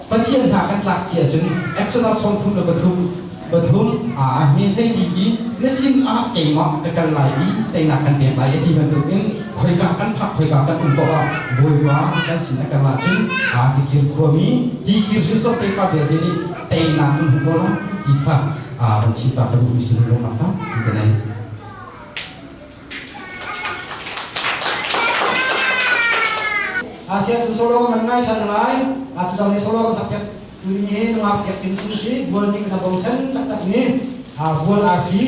Pathian hna kan tlak si ahcun Exodus 33 pathum a hme hlei li i na sin ah keimah ka kal lai i teinak kan pek lai a ti bantukin khoika kan phak khoika kan um paoh ah Bawipa kan sin a kal ahcun tikir khuami tikir hrinsor tefa vialte nih teinak kan hmu ko lai ti kha van chim ta ka duhmi si lungnak ta ti ka nei. Asia cu solo kan ngai ṭhan lai. Atu zong nih solo kan sak piak tu ding hi nungak piak ding sung si bual nih kan bochan taktak ni bual arfi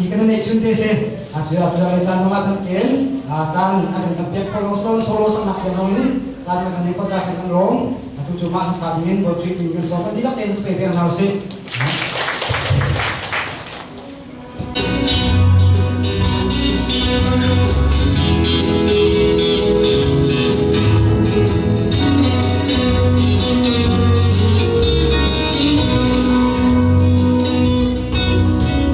i kan nei chun te se atu atu zong nih caan zong ah kan ten caan a kan kan piak kho long solo solo sak nak tiang zong in caan kan nei ko ca kan lawm atu cu mah sa ding in boy trip in kan som kan dilak ten spe peng hau si.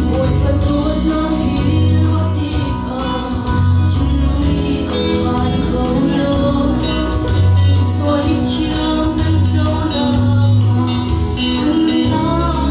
Bawipa dawtnak hi ruah tikah thinlung nih a phan kho lo. Sual i thiam kan co nakhnga nunnak.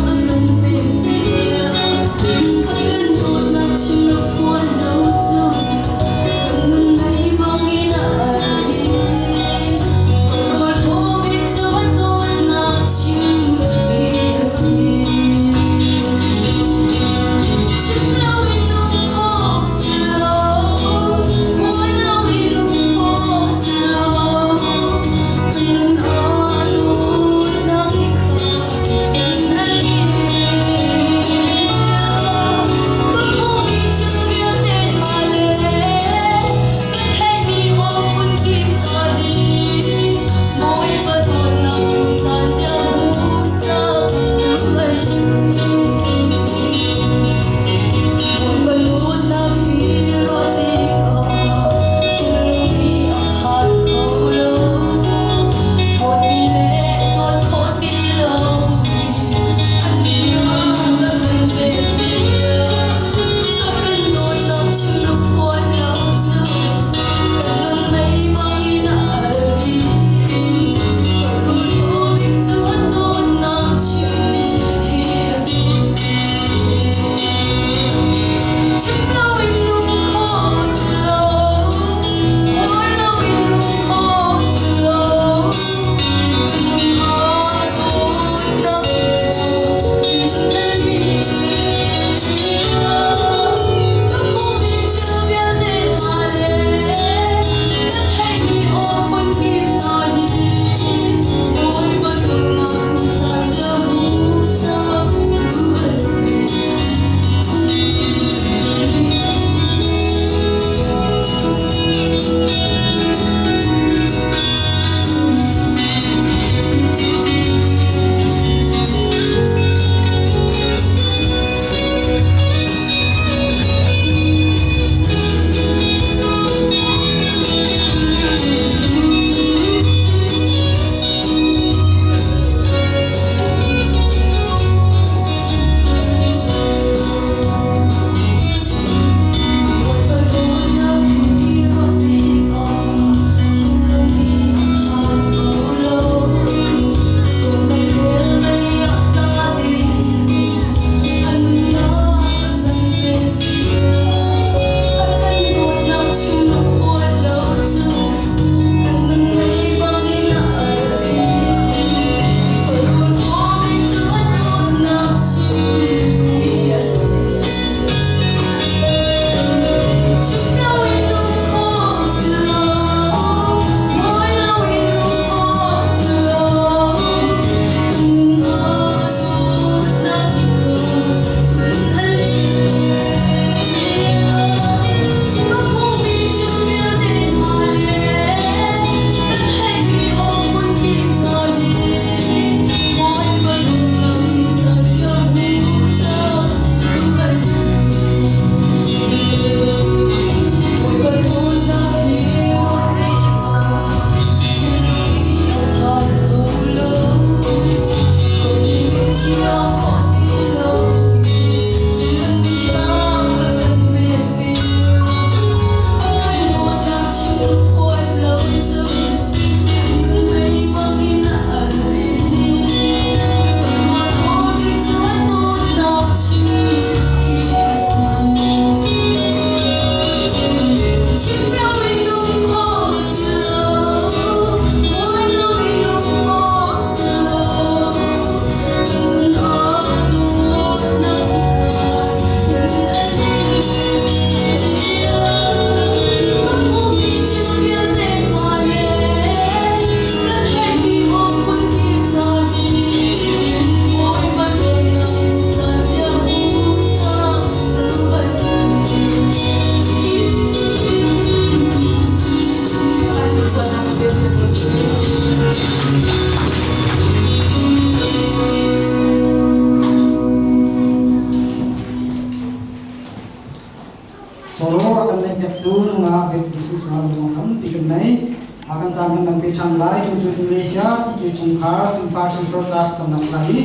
Caan kan dang pe ṭhan lai. Tu cu Malaysia Tikir chungkhar tufa hrinsor tla samnak lai i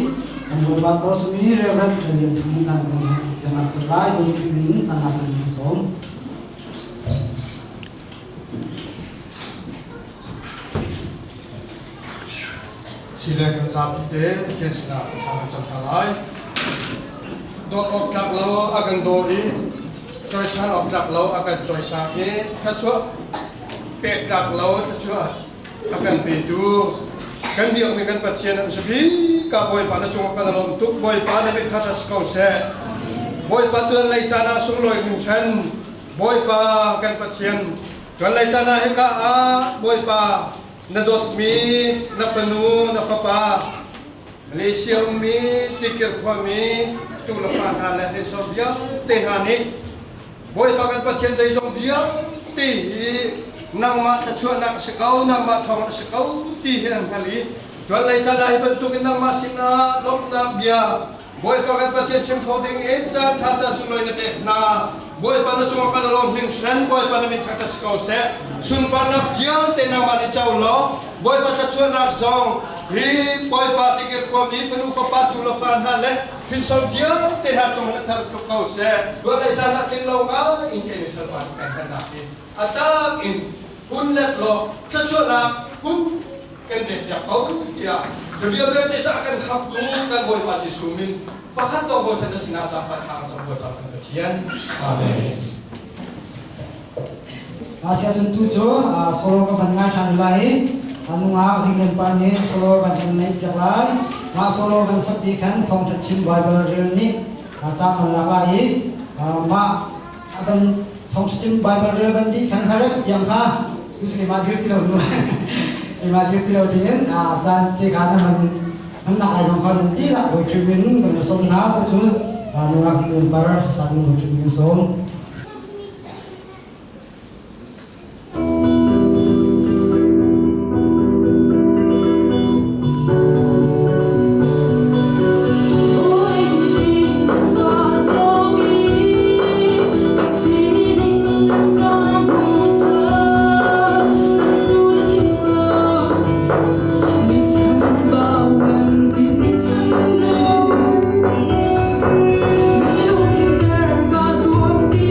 kan bawi pastor simi Reverend Lian Thang nan caan kan kan rak ser lai. Bawi Khrih min caan lak kan sawm. Sile kan zapi te Pathian sinah thla kan cam hna lai. Dawt awk tlak lo a kan daw i cawisan awk tlak lo a kan cawisan i thluachuah pek tlak lo thluachuah a kan petu kan biakmi kan Pathian an si bik ka Bawipa na cungah kan lawm tuk. Bawipa na mit kha ṭha ko seh. Bawipa tuan lei caan ah sunglawi hringhran. Bawipa kan Pathian tuan lei caan ah hika ah Bawipa na dawtmi na fanu na fapa Malaysia ummi Tikir khuami tu le fa hna le hrinsor vialte hna nih Bawipa kan Pathian zeizong vialte hi nangmah thluachuahnak a si ko, nangmah thawng a si ko ti hi an hngal i tuan lei caan ah hi bantukin nangmah sinah lawmhnak bia Bawipa kan Pathian chim kho ding in caan ṭha caan sunglawi na pek hna. Bawipa na cungah kan lawm hringhran, Bawipa na min thangṭhat si ko seh. Sunparnak vialte nangmah nih co law, Bawipa thluachuahnak zong hi Bawipa tikir khuami fanu fapa tu le fa hna le hrinsor vialte hna cung hin a thar tuk ko seh. Tuan caan ah tling lo ngai in kei ni salpa nih kan herhnak hi a tak in hun let law thluachuahnak hun kan pek piak ko tiah cu bia vialte ca kan khamtu kan Bawipa Jesuh min pakhat lawng bochan na sinah zaangfah thla kan cam Bawipa kan Pathian. Amen. Asia cun tu cu solo ka van ngai ṭhan lai i nungak zinglen par nih solo van kan neih piak lai. Mah solo van sak ti khan thawngṭha chim Bible rel nih ca man lak lai i mah ban thawngṭha chim Bible rel ban dih khan harek tiang kha usle ma dir ti lo nu ma dir ti lo dingin caan te kha na man an nak lai zong kha nan ti lah bawi Khrih min kan som hna tu cu nungak zinglen par sa ding bawi Khrih min som. Mi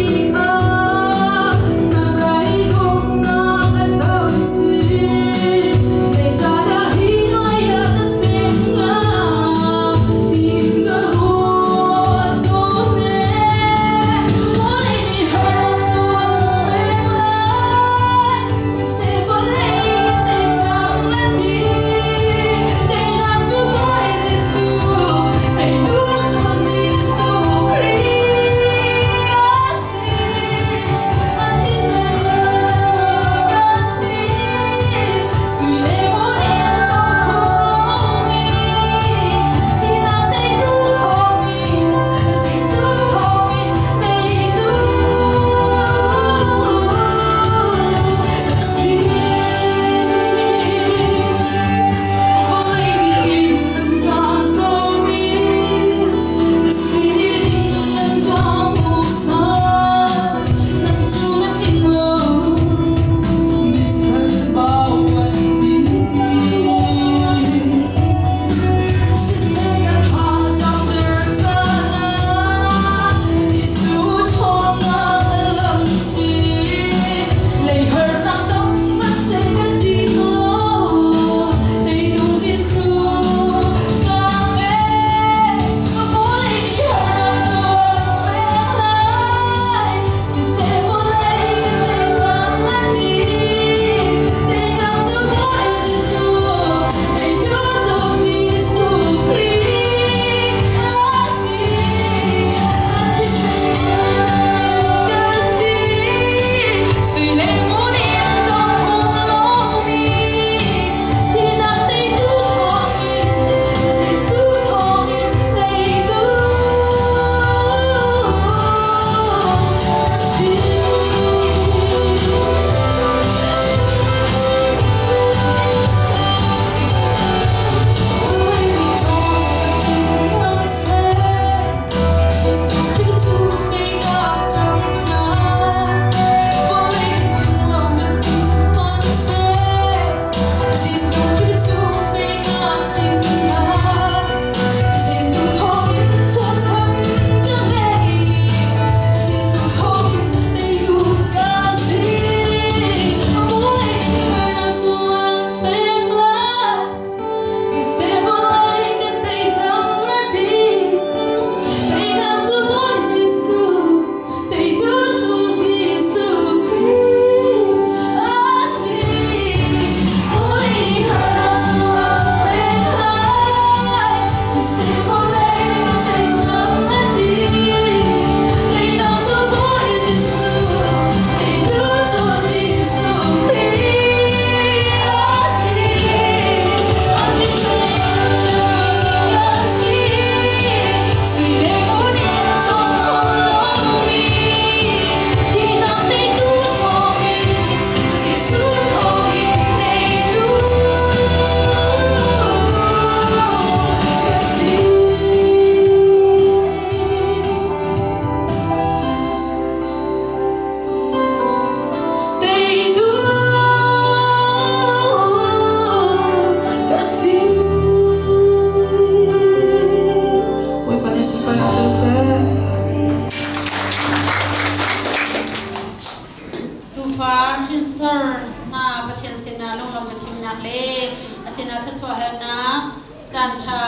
Caan ṭha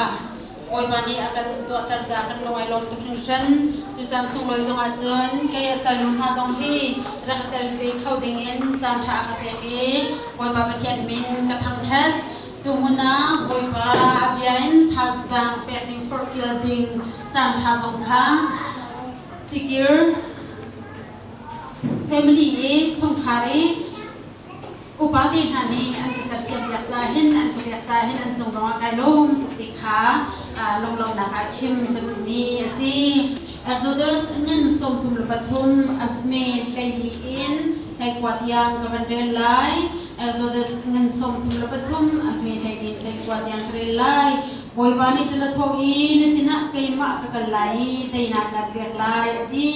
Bawipa nih a kan tuahter caah kan lung ai lawm tuk hringhran. Cu caan sunglawi zong ahcun kei a salnu hna zong hi rak tel ve kho dingin caan ṭha a ka pek i Bawipa Pathian min ka thangṭhat. Cu hmun ah Bawipa a bia in thazaang pek ding forhfial ding caan ṭha zong kha tikir family i chungkhar i upa te hna nih an ka sersiampiak ca hin an ka pek ca hin an cung zongah kai lawm tuk ti kha lunglawmhnak ah chim ka duhmi a si. Exodus ngan 33 a hme 14 in 19 tiang ka van rel lai. Exodus ngan 33 a hme 14 in 19 tiang ka rel lai. Bawipa nih cun a thawh i na sinah keimah ka kal lai i teinak kaan pek lai a ti.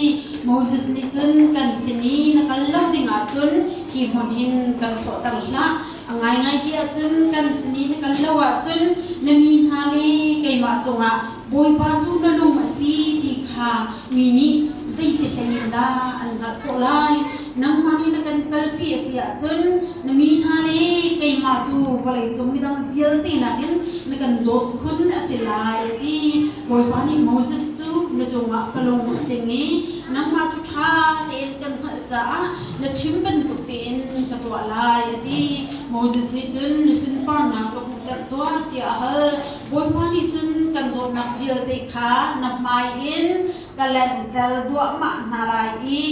Moses nih cun kan sin i na kal lo ding ahcun hi hmun hin kan thawhter hlah. A ngaingai ti ahcun kan sin i na kal lo ahcun na mi hna le keimah cungah Bawipa cu na lung a si ti kha mi nih zeiti hlei in dah an hngalh khawh lai? Nangmah nih na kan kalpi a si ahcun na mi hna le keimah cu vawleicung midang vialte nakin na kan dawt khun a si lai a ti. Bawipa nih Moses cu na cungah ka lung a tling i nangmah cu ṭha tein kan hngalh caah na chim bantuk tein ka tuah lai a ti. Moses nih cun na sunparnak ka hmuhter tuah tiah a hal. Bawipa nih cun kan dawtnak vialte kha na hmai in ka lanhter duahmah hna lai i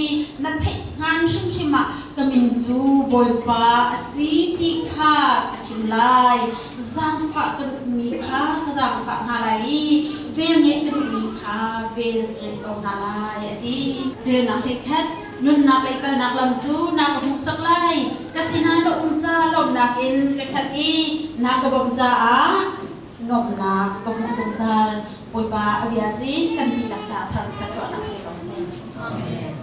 na theih hngan hrimhrim ah ka min cu Bawipa a si ti kha ka chim lai. Zaangfah ka duhmi kha ka zaangfah hna lai i velngeih ka duhmi kha vel ka ngei ko hna lai, a ti. Relnak hlei khat nunnak lei kalnak lam cu na ka hmuhsak lai. Ka sinah na um ca lawmhnak in ka khat i na ka bawmh caah nuamhnak ka hmuh zungzal. Bawipa a bia si kan dihlak caah thar thluachuahnak pe ko seh. Amen.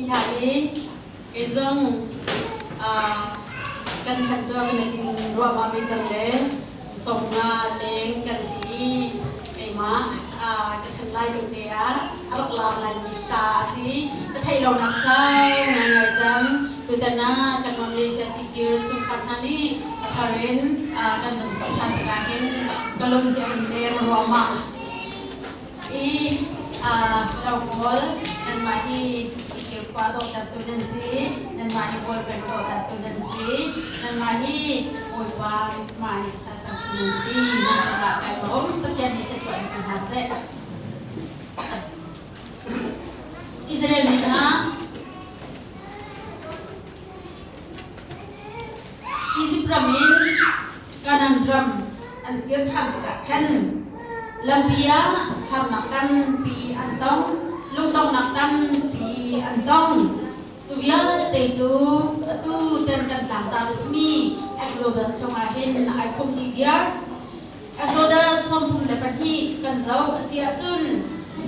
hna i kei zong kan chan cu kan in ruahmah mi cang le 50 leng kan si i keimah ka chan lai ding te ah a rak lar lai mi hla a si. Ka theih lo nak sau ngaingai cang. Tutan ah kan Malaysia tikir chungkhar hna nih a thar in kan van sok ṭhan tikah hin ka lung hi a hun leng ruahmah. I lo pawl nanmah hi tikir khua dawhtertu nan si, nanmah hi bawlpen dawhtertu nan si, nanmah hi Bawipa mithmai hngalhtertu nan si. Nan cungah kai lawm. Pathian nih thluachuah in pe hna seh. Israel mi hna Izipt ram in Kanaan ram an kir ṭhan tikah khan lampi ah harnak tampi an tong, lungdonghnak tampi an tong. Cu vialte cu atu tan kan tlangtar a simi Exodus chungah hin ai khum dih viar. Exodus 32 kan zoh a si ahcun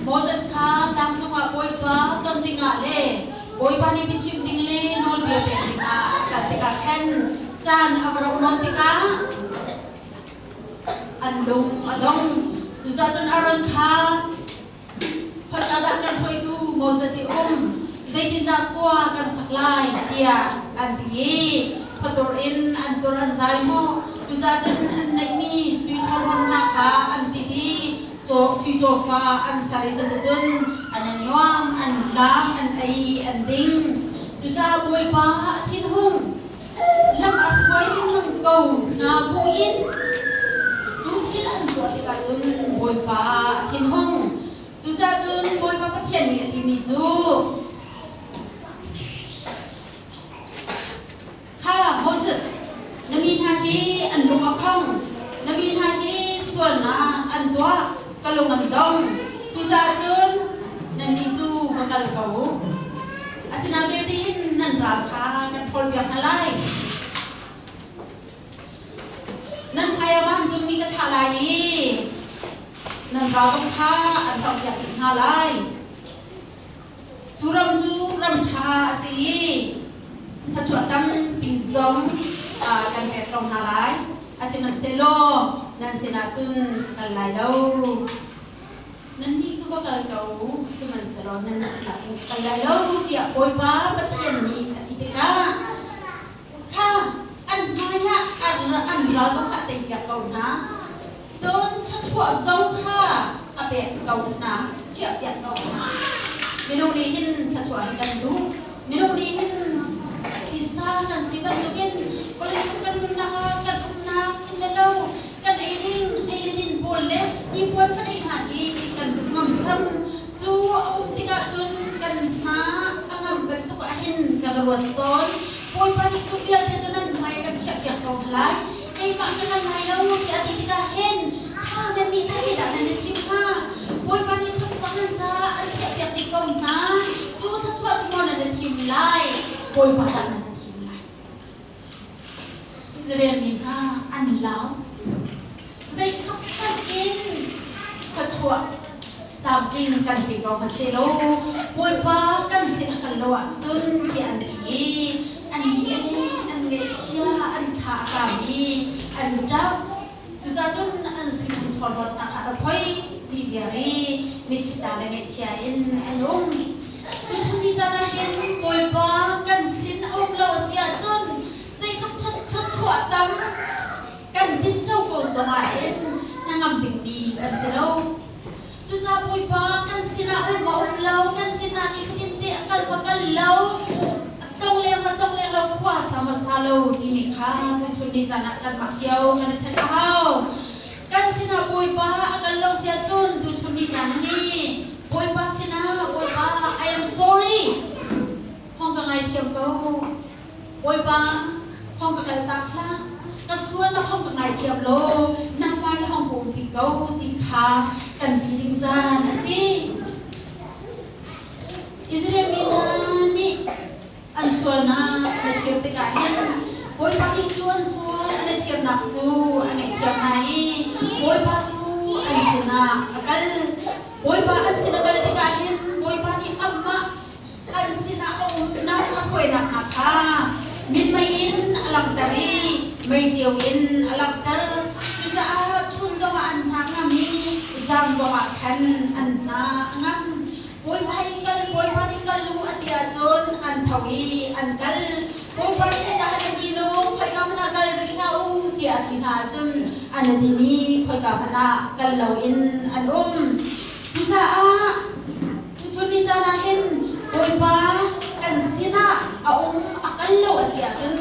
Moses kha tlang cungah Bawipa ton dingah le Bawipa nih biachim ding le nawlbia pek dingah a kal tikah khan caan a va rauh nawn tikah an lung a dong. Cucaah cun Aaron kha Khoika dah kan hruaitu Moses i um? Zeitindah khua kan sak lai? tiah an ti i khuatur in an tur an zai maw? Cucaah cun an neihmi sui chawlhon hna kha an tit i sui cawfa an ser i cuticun an i nuam, an lam, an ei, an ding. Cucaah Bawipa a thinhung. Lam a hruai lengmang ko hna buin cu thil an tuah tikah cun Bawipa a thinhung. Cucaah cun Bawipa Pathian nih a timi cu, Kha Moses, na mi hna hi an lung a khong, na mi hna hi sualnak an tuah, ka lung an dong. Cucaah cun nannih cu va kal ko u. Asinain vialte in nan ral kha kan ṭhawlpiak hna lai. Nan hmaiah vancungmi ka thlah lai i nan ral zong kha an hlorhpiak dih hna lai. Cu ram cu ram ṭha a si i thluachuah tampi zong kan pek ko hna lai. Asihmanhsehlaw nan sinah cun ka kal lai lo. Nannih cu va kal ko u, sihmanhsehlaw nan sinah cun ka kal lai lo, tiah Bawipa Pathian nih a ti tikah, kha an hmaiah an ral zong kha a teipiak ko hna. Cun thluachuah zong kha a pek ko hna, chiahpiak ko hna. Minung nih hin thluachuah hi kan duh. Minung nih hin tisa kan si bantukin vawleicung kan nunnak ah kan umnak inn le lo, kan ei ding ei le din pawl le hnipuan fadei hna hi kan duh ngamsam. Cu a um tikah cun kan hna a ngam bantuk ah hin kan ruat tawn. Bawipa nih cu vialte cu nan hmai kan chiahpiak ko hna lai. Keimah ka kan lai lo tiah a ti tikah hin kha nannih tah zeidah nan i thim hnga? Bawipa nih thluachuah nan caah an chiahpiak dih ko hna. Cu thluachuah cu maw nan i thim lai? Bawipa dah nan i thim lai? Israel mi hna an lau. Zeitluk hmanh in thluachuah tlamtling kan pe ko hmanh sehlaw Bawipa kan sin a kal lo ahcun tiah an ti i an li a leng, an ngaihchia, an tha a kaam i an ṭap. Cucaah cun an suiphun chawlhawtnak kha a ra phoi ti viar i mitthli tla le ngaihchia in an um. Tuchun ni caan ah hin Bawipa kan sin a um lo a si ahcun zeitluk thluachuah tam kan tinco ko zongah hin hnangam dingmi kan si lo. Cucaah Bawipa kan sinah um a um lo, kan sinah nifatin te a kal ma kal lo, tong leng ma tong leng lo, khua sa ma sa lo timi kha tuchun ni caan ah kanmah cio kan i check a hau. Kan sinah Bawipa a kal lo sia cun tuchun ni caan hi Bawipa sinah Bawipa I am sorry hong ka ngaithiam ko. Bawipa hong ka kal tak hlah ka sualnak hong ka ngaithiam law nangmah le hong ka umpi ko ti kha kan ti ding caan a si. Israel mi hna nih an sualnak na chir tikah hin Bawipa nih cu an sual an i chirnak cu a ngaihthiam hna i Bawipa cu an sinah a kal. Bawipa an sin a kal tikah hin Bawipa nih amah an sinah a um. hruainak hna kha minmei in a langhter i meiceu in a langhter. Cucaah chun zongah an hna ngam i zan zongah khan an hna a ngam. Bawipa hi kal, Bawipa nih kal u a ti ahcun an tho i an kal. Bawipa nih a dah na ti lu, khoika hmanh ah kal rih hlah u tiah a ti hna ahcun an i din i khoika hmanh ah kal loin an um. Cucaah tuchun ni caan ah hin Bawipa kan sinah a um a kal lo a si ahcun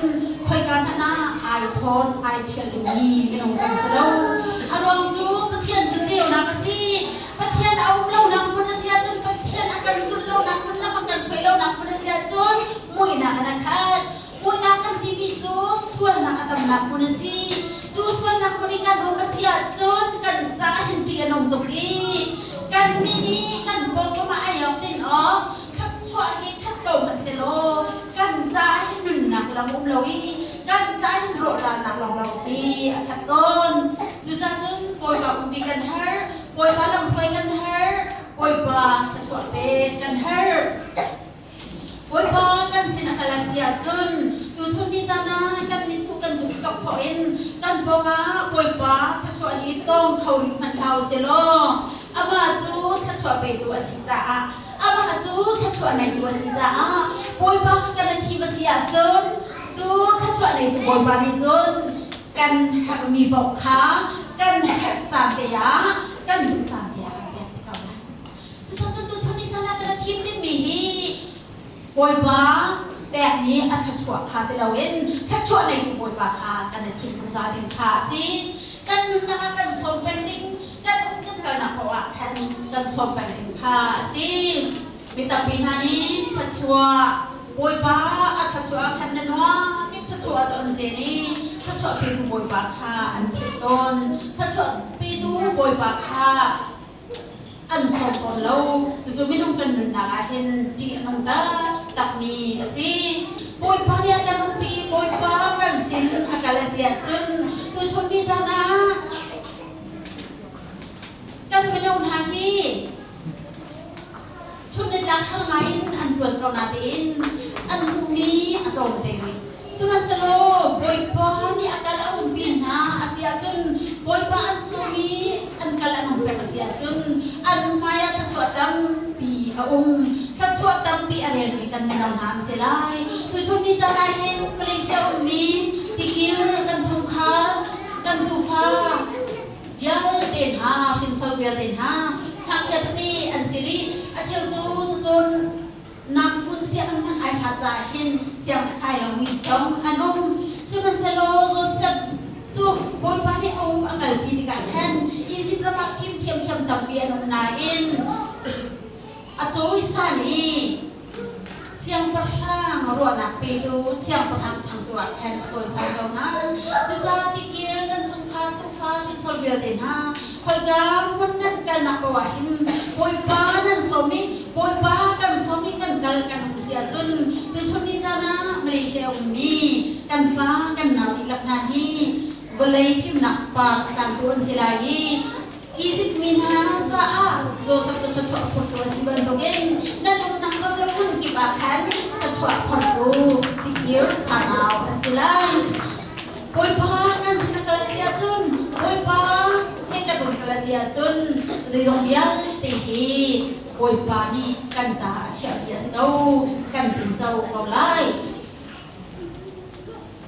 khoika hmanh ah ai thawn ai ṭhial dingmi minung kan si lo. A ruang cu Pathian cu ceunak a si. Pathian a um lonak hmun a si ahcun Pathian a kan zulh lonak hmun lam a kan hruai lonak hmun a si ahcun muihnak in a khat. Muihnak kan timi cu sualnak a tamnak hmun a si. Cu sualnak hmun i kan um a si ahcun kan caah hin ṭih a nung tuk i kan nih nih kan pawngkam ah ai awk tin awk thluachuah hi khat ko hmanh sehlaw kan caah hin nunnak lam um lo i kan caah hin rawhralnak lawnglawng hi a khat tawn. Cucaah cun Bawipa umpi kan herh, Bawipa lamhruai kan herh, Bawipa thluachuah pek kan herh. Bawipa kan sin a kal a si ahcun tuchun ni caan ah kan mitkuh kan hmuh tok khawh in kan pawngah Bawipa thluachuah hi tawng kho rih hmanh hlah u silaw amah cu thluachuah petu a si caah amah cu thluachuah neitu a si caah Bawipa kha kan i thim a si ahcun cu thluachuah neitu Bawipa nih cun kan herhmi paoh kha kan herh caan te ah kan duh caan te ah kan pek te ko lai. Cucaah tuchun ni caan ah kan i thim dingmi hi Bawipa pekmi a thluachuah kha si loin thluachuah neitu Bawipa kha kan i thim zungzal ding kha a si. Kan nunnak ah kan sawm peng ding, kan um kan kalnak paoh ah khan kan sawm peng ding kha a si. Mi tampi hna nih thluachuah Bawipa a thluachuah ah khan na nuam i thluachuah cu an zen i thluachuah petu Bawipa kha an philh tawn. Thluachuah petu Bawipa kha an sawm tawn lo. Cucu minung kan nunnak ah hin ṭih a nung taktakmi a si. Bawipa nih a kan umpi, Bawipa kan sin a kal a si ahcun tuchun ni caan ah kan minung hna hi chun nitlak har ngaiin an ṭuan ko natein an hmuhmi a tlawm te rih. Sihmanhsehlaw Bawipa nih a kal a umpi hna a si ahcun Bawipa an sawm i an kal an um peng a si ahcun an hmaiah thluachuah tampi a um. Thluachuah tampi a relmi kan mino hna an si lai. Tuchun ni caan ah hin Malaysia ummi Tikir kan chungkhar, kan tufa vialte hna, hrinsor vialte hna, ngakchia tete an si rih. A cheu cu cucun Nak hmun sianginn hmanh ai hlat caah hin sianginn a kai lomi zong an um. Sihmanhsehlaw Josef cu Bawipa nih a um a kalpi tikah khan Izipt ram ah fim thiamthiam tampi an um nain a cawisan i siangpahrang ruahnak petu siangpahrang changtu ah khan a cawisan ko hna. Cucaah tikir kan chungkhar tuufa hrinsor vialte hna khoika hmun nan kalnak paoh ah hin Bawipa nan sawm i Bawipa kan sawm i kan kal kan um si ahcun tuchun ni caan ah Malaysia ummi kan fa kan nau dihlak hna hi vawlei fimnak par a tangtu an si lai i Izipt mi hna caah Josef cu thluachuah phortu a si bantukin nan umnak ram le hmun kip ah khan thluachuah phortu tikir fanau an si lai. Bawipa kan sin a kal a si ahcun Bawipa he kan um kal a si ahcun zeizong vialte hi Bawipa nih kan caah a chiahmi a si ko, kan tinco ko lai.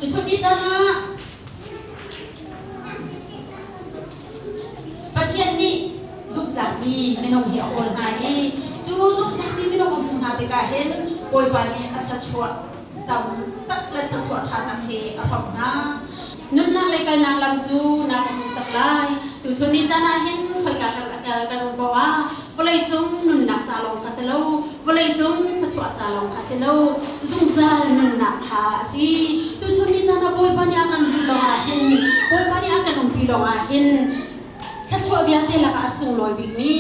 Tuchun ni caan ah Pathian nih zumhtlakmi minung hi a hawl hna i cu zumhtlakmi minung a hmuh hna tikah hin Bawipa nih a thluachuah tam tak le thluachuah ṭha tak hi a hrawmh hna. Nunnak le kalnak lam cu na ka hmuhsak lai. Tuchun ni caan ah hin khoika kal a kal kan um paoh ah vawleicung nunnak ca lawng kha si lo, vawleicung thluachuah ca lawng kha si lo, zungzal nunnak kha a si. Tuchun ni caan ah Bawipa nih a kan zulh lawng ah hin, Bawipa nih a kan umpi lawng ah hin thluachuah vialte lakah a sunglawi bikmi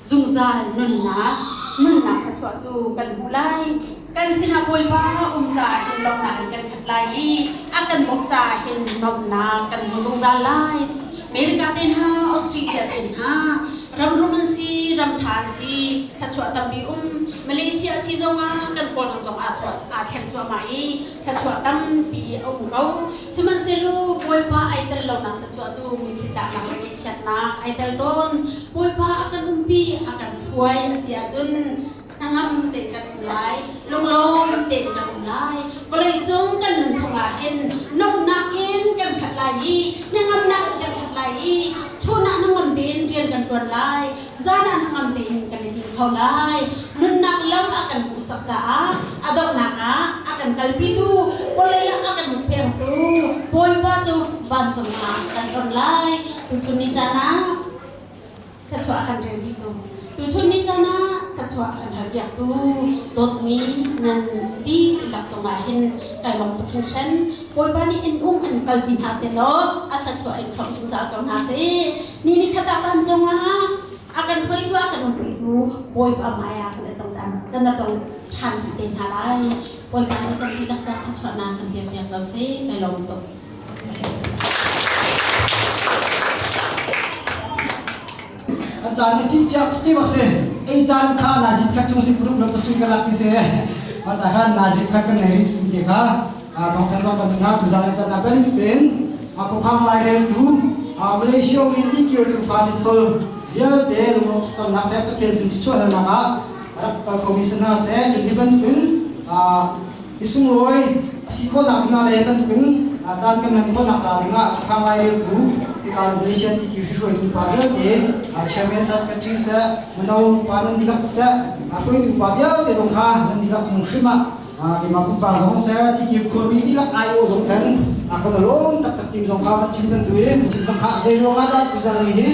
zungzal nunnak nunnak thluachuah cu kan hmuh lai. Kan sinah Bawipa um caah hin lawmhnak in kan khat lai i a kan bawmh caah hin nuamhnak kan hmu zungzal lai. America te hna, Australia te hna, ram rum an si, ram ṭha an si, thluachuah tampi um. Malaysia si zongah kan Kawlram zong ah aa thleng cuahmah i thluachuah tampi a um ko. Sihmanhsehlaw Bawipa ai tel lonak thluachuah cu mitthli tlaknak le ngaihchiatnak ai tel tawn. Bawipa a kan umpi, a kan hruai a si ahcun hnangam tein kan um lai, lunglawm tein kan um lai. Vawleicung kan nun chungah hin nomhnak in kan khat lai i hnangamnak in kan khat lai i chun ah hnangam tein rian kan ṭuan lai, zan ah hnangam tein kan i din kho lai. Nunnak lam a kan hmuhsak caah a donghnak ah a kan kalpitu, vawlei ah a kan hupphengtu Bawipa cu vancung ah kan ton lai. Tuchun ni caan ah thluachuah kan rel tu tuchun ni caan ah thluachuah kan hal piak tu dawtmi nan dihlak cungah hin kai lawm tuk hringhran. Bawipa nih in um in kalpi hna sehlaw a thluachuah in hrawm zungzal ko hna seh. Ni ni khat ah van cungah a kan hruaitu, a kan umpitu Bawipa hmai ah kan tong kan tong ṭhan dih te hna lai. Bawipa nih kan dihlak ca thluachuahnak kan pek piak ko seh. Kai lawm tuk. A caan i ṭih cia ti bak si. Ei caan kha nazi khat chung si puruk na pasui ka lak ti si. Ma ca khan nazi khat kan nei tin te kha thong khat zong kan na tu zan chan a ben tin a ko khang lai rel tu Malaysia mi ti kir tu fa ti sol vialte lungro sam nak se Pathian sin chu hal nak ah rak kal khomi si hna seh. Cuti bantukin i sunglawi a si khawhnak dingah le bantukin caan kan hman khawhnak ca dingah khang laireltu tikah Malaysia ti ki hruaitu pa vialte, chairman, secretary seh, mino pa nan dihlak seh, hruaitu pa vialte zong kha nan dihlak chung hrim ah keimah pumpak zong seh, ti khuami dihlak IO zong khan kan lawm taktak tim zong kha van chim kan duh i chim zong kha zei ruangah dah tuzan lei hi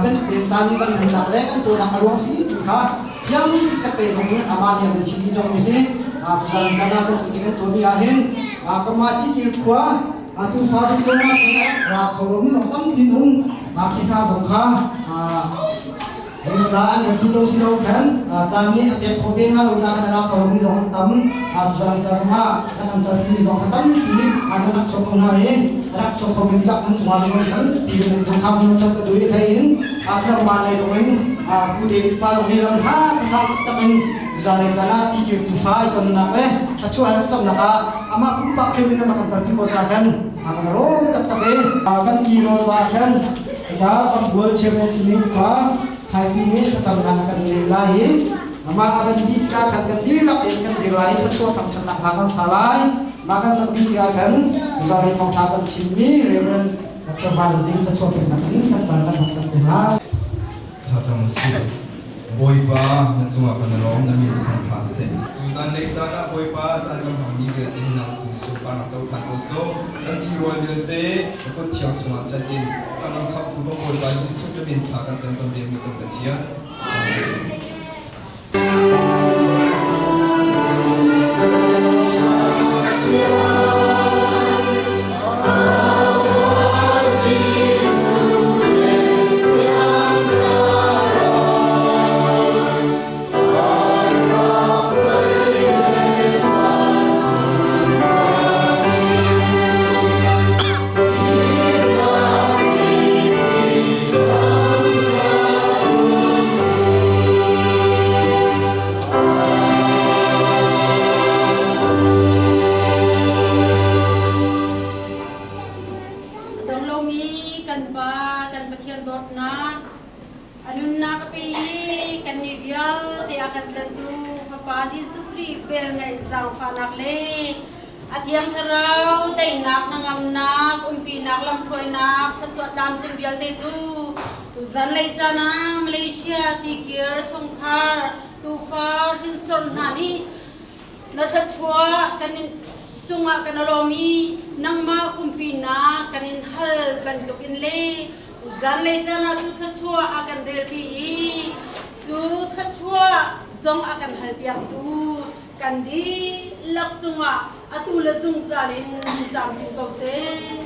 bantuk tein caan ni kan hmannak le kan tuahnak a ruang si ti kha thiang cikcek te zong amah nih a kan chimmi zong a si. Tuzan caan ah bantuk te kan tuahmi ah hin kamah ti kir khua tu fa sona ra kho lo mi zong tampi um khi hna zong kha la an rak duh lo si lo khan caan nih a pek kho ve hna lo ca khan a ra kho lo mi zong an tam. Tuzan ca zong ah kan am talpi mi zong kha tampi an rak chuak kho hna i rak chuak kho mi lak an cungah lung kan pi kan zong kha mun chok ka dui thai in asram lei zong in Pu David pa zong nih lam hla ka sang taktak in tuzan lei caan ah ti kir tu fa i tonnak le a chuah an samnak ah amah pumpak hrim in a kan kalpi ko ca khan kan rom taktak i kan ti rawl ca khan ya kan bual chairman simi kha thaipi nih thlacamnak kan nei lai i amah a kan di tikah khan kan dihlak in kan dir lai i thluachuah thangṭhatnak hla kan sa lai. Mah kan sak dih tikah khan tuzan lei thawngṭha kan chimmi Reverend Dr. Van Zing thluachuah peknak in kan caan kan hman tak te lai. Thlacam usih. Bawipa, na cungah kan i lawm, na min thangṭha seh. Tuzan lei caan ah Bawipa, caan kan hmangmi vialte hi nang tu sunparnak cohlan ko sawh. Kan thilrual vialte na kut thiang chungah chat in kan ram khamhtu kan Bawipa Jesuh na min thla kan cam kan biakmi kan Pathian. Amen. A dong lomi kan Pa, kan Pathian dawtnak, a nunnak a pe i kannih vialte a kan tlanhtu Fapa Jesuh Khrih velngeih zaangfahnak le a Thiang Thlarau teinak, hnangamnak, umpinak, lamhruainak, thluachuah tlamtling vialte cu tuzan lei caan ah Malaysia tikir chungkhar tufa hrinsor hna nih na thluachuah kan in cungah kan lawm i nangmah umpinak kan in hal bantukin le zanlei caan ah cu thluachuah a kan relpi i cu thluachuah zong a kan halpiaktu kan dihlak cungah atu le zungzal in camcin ko seh.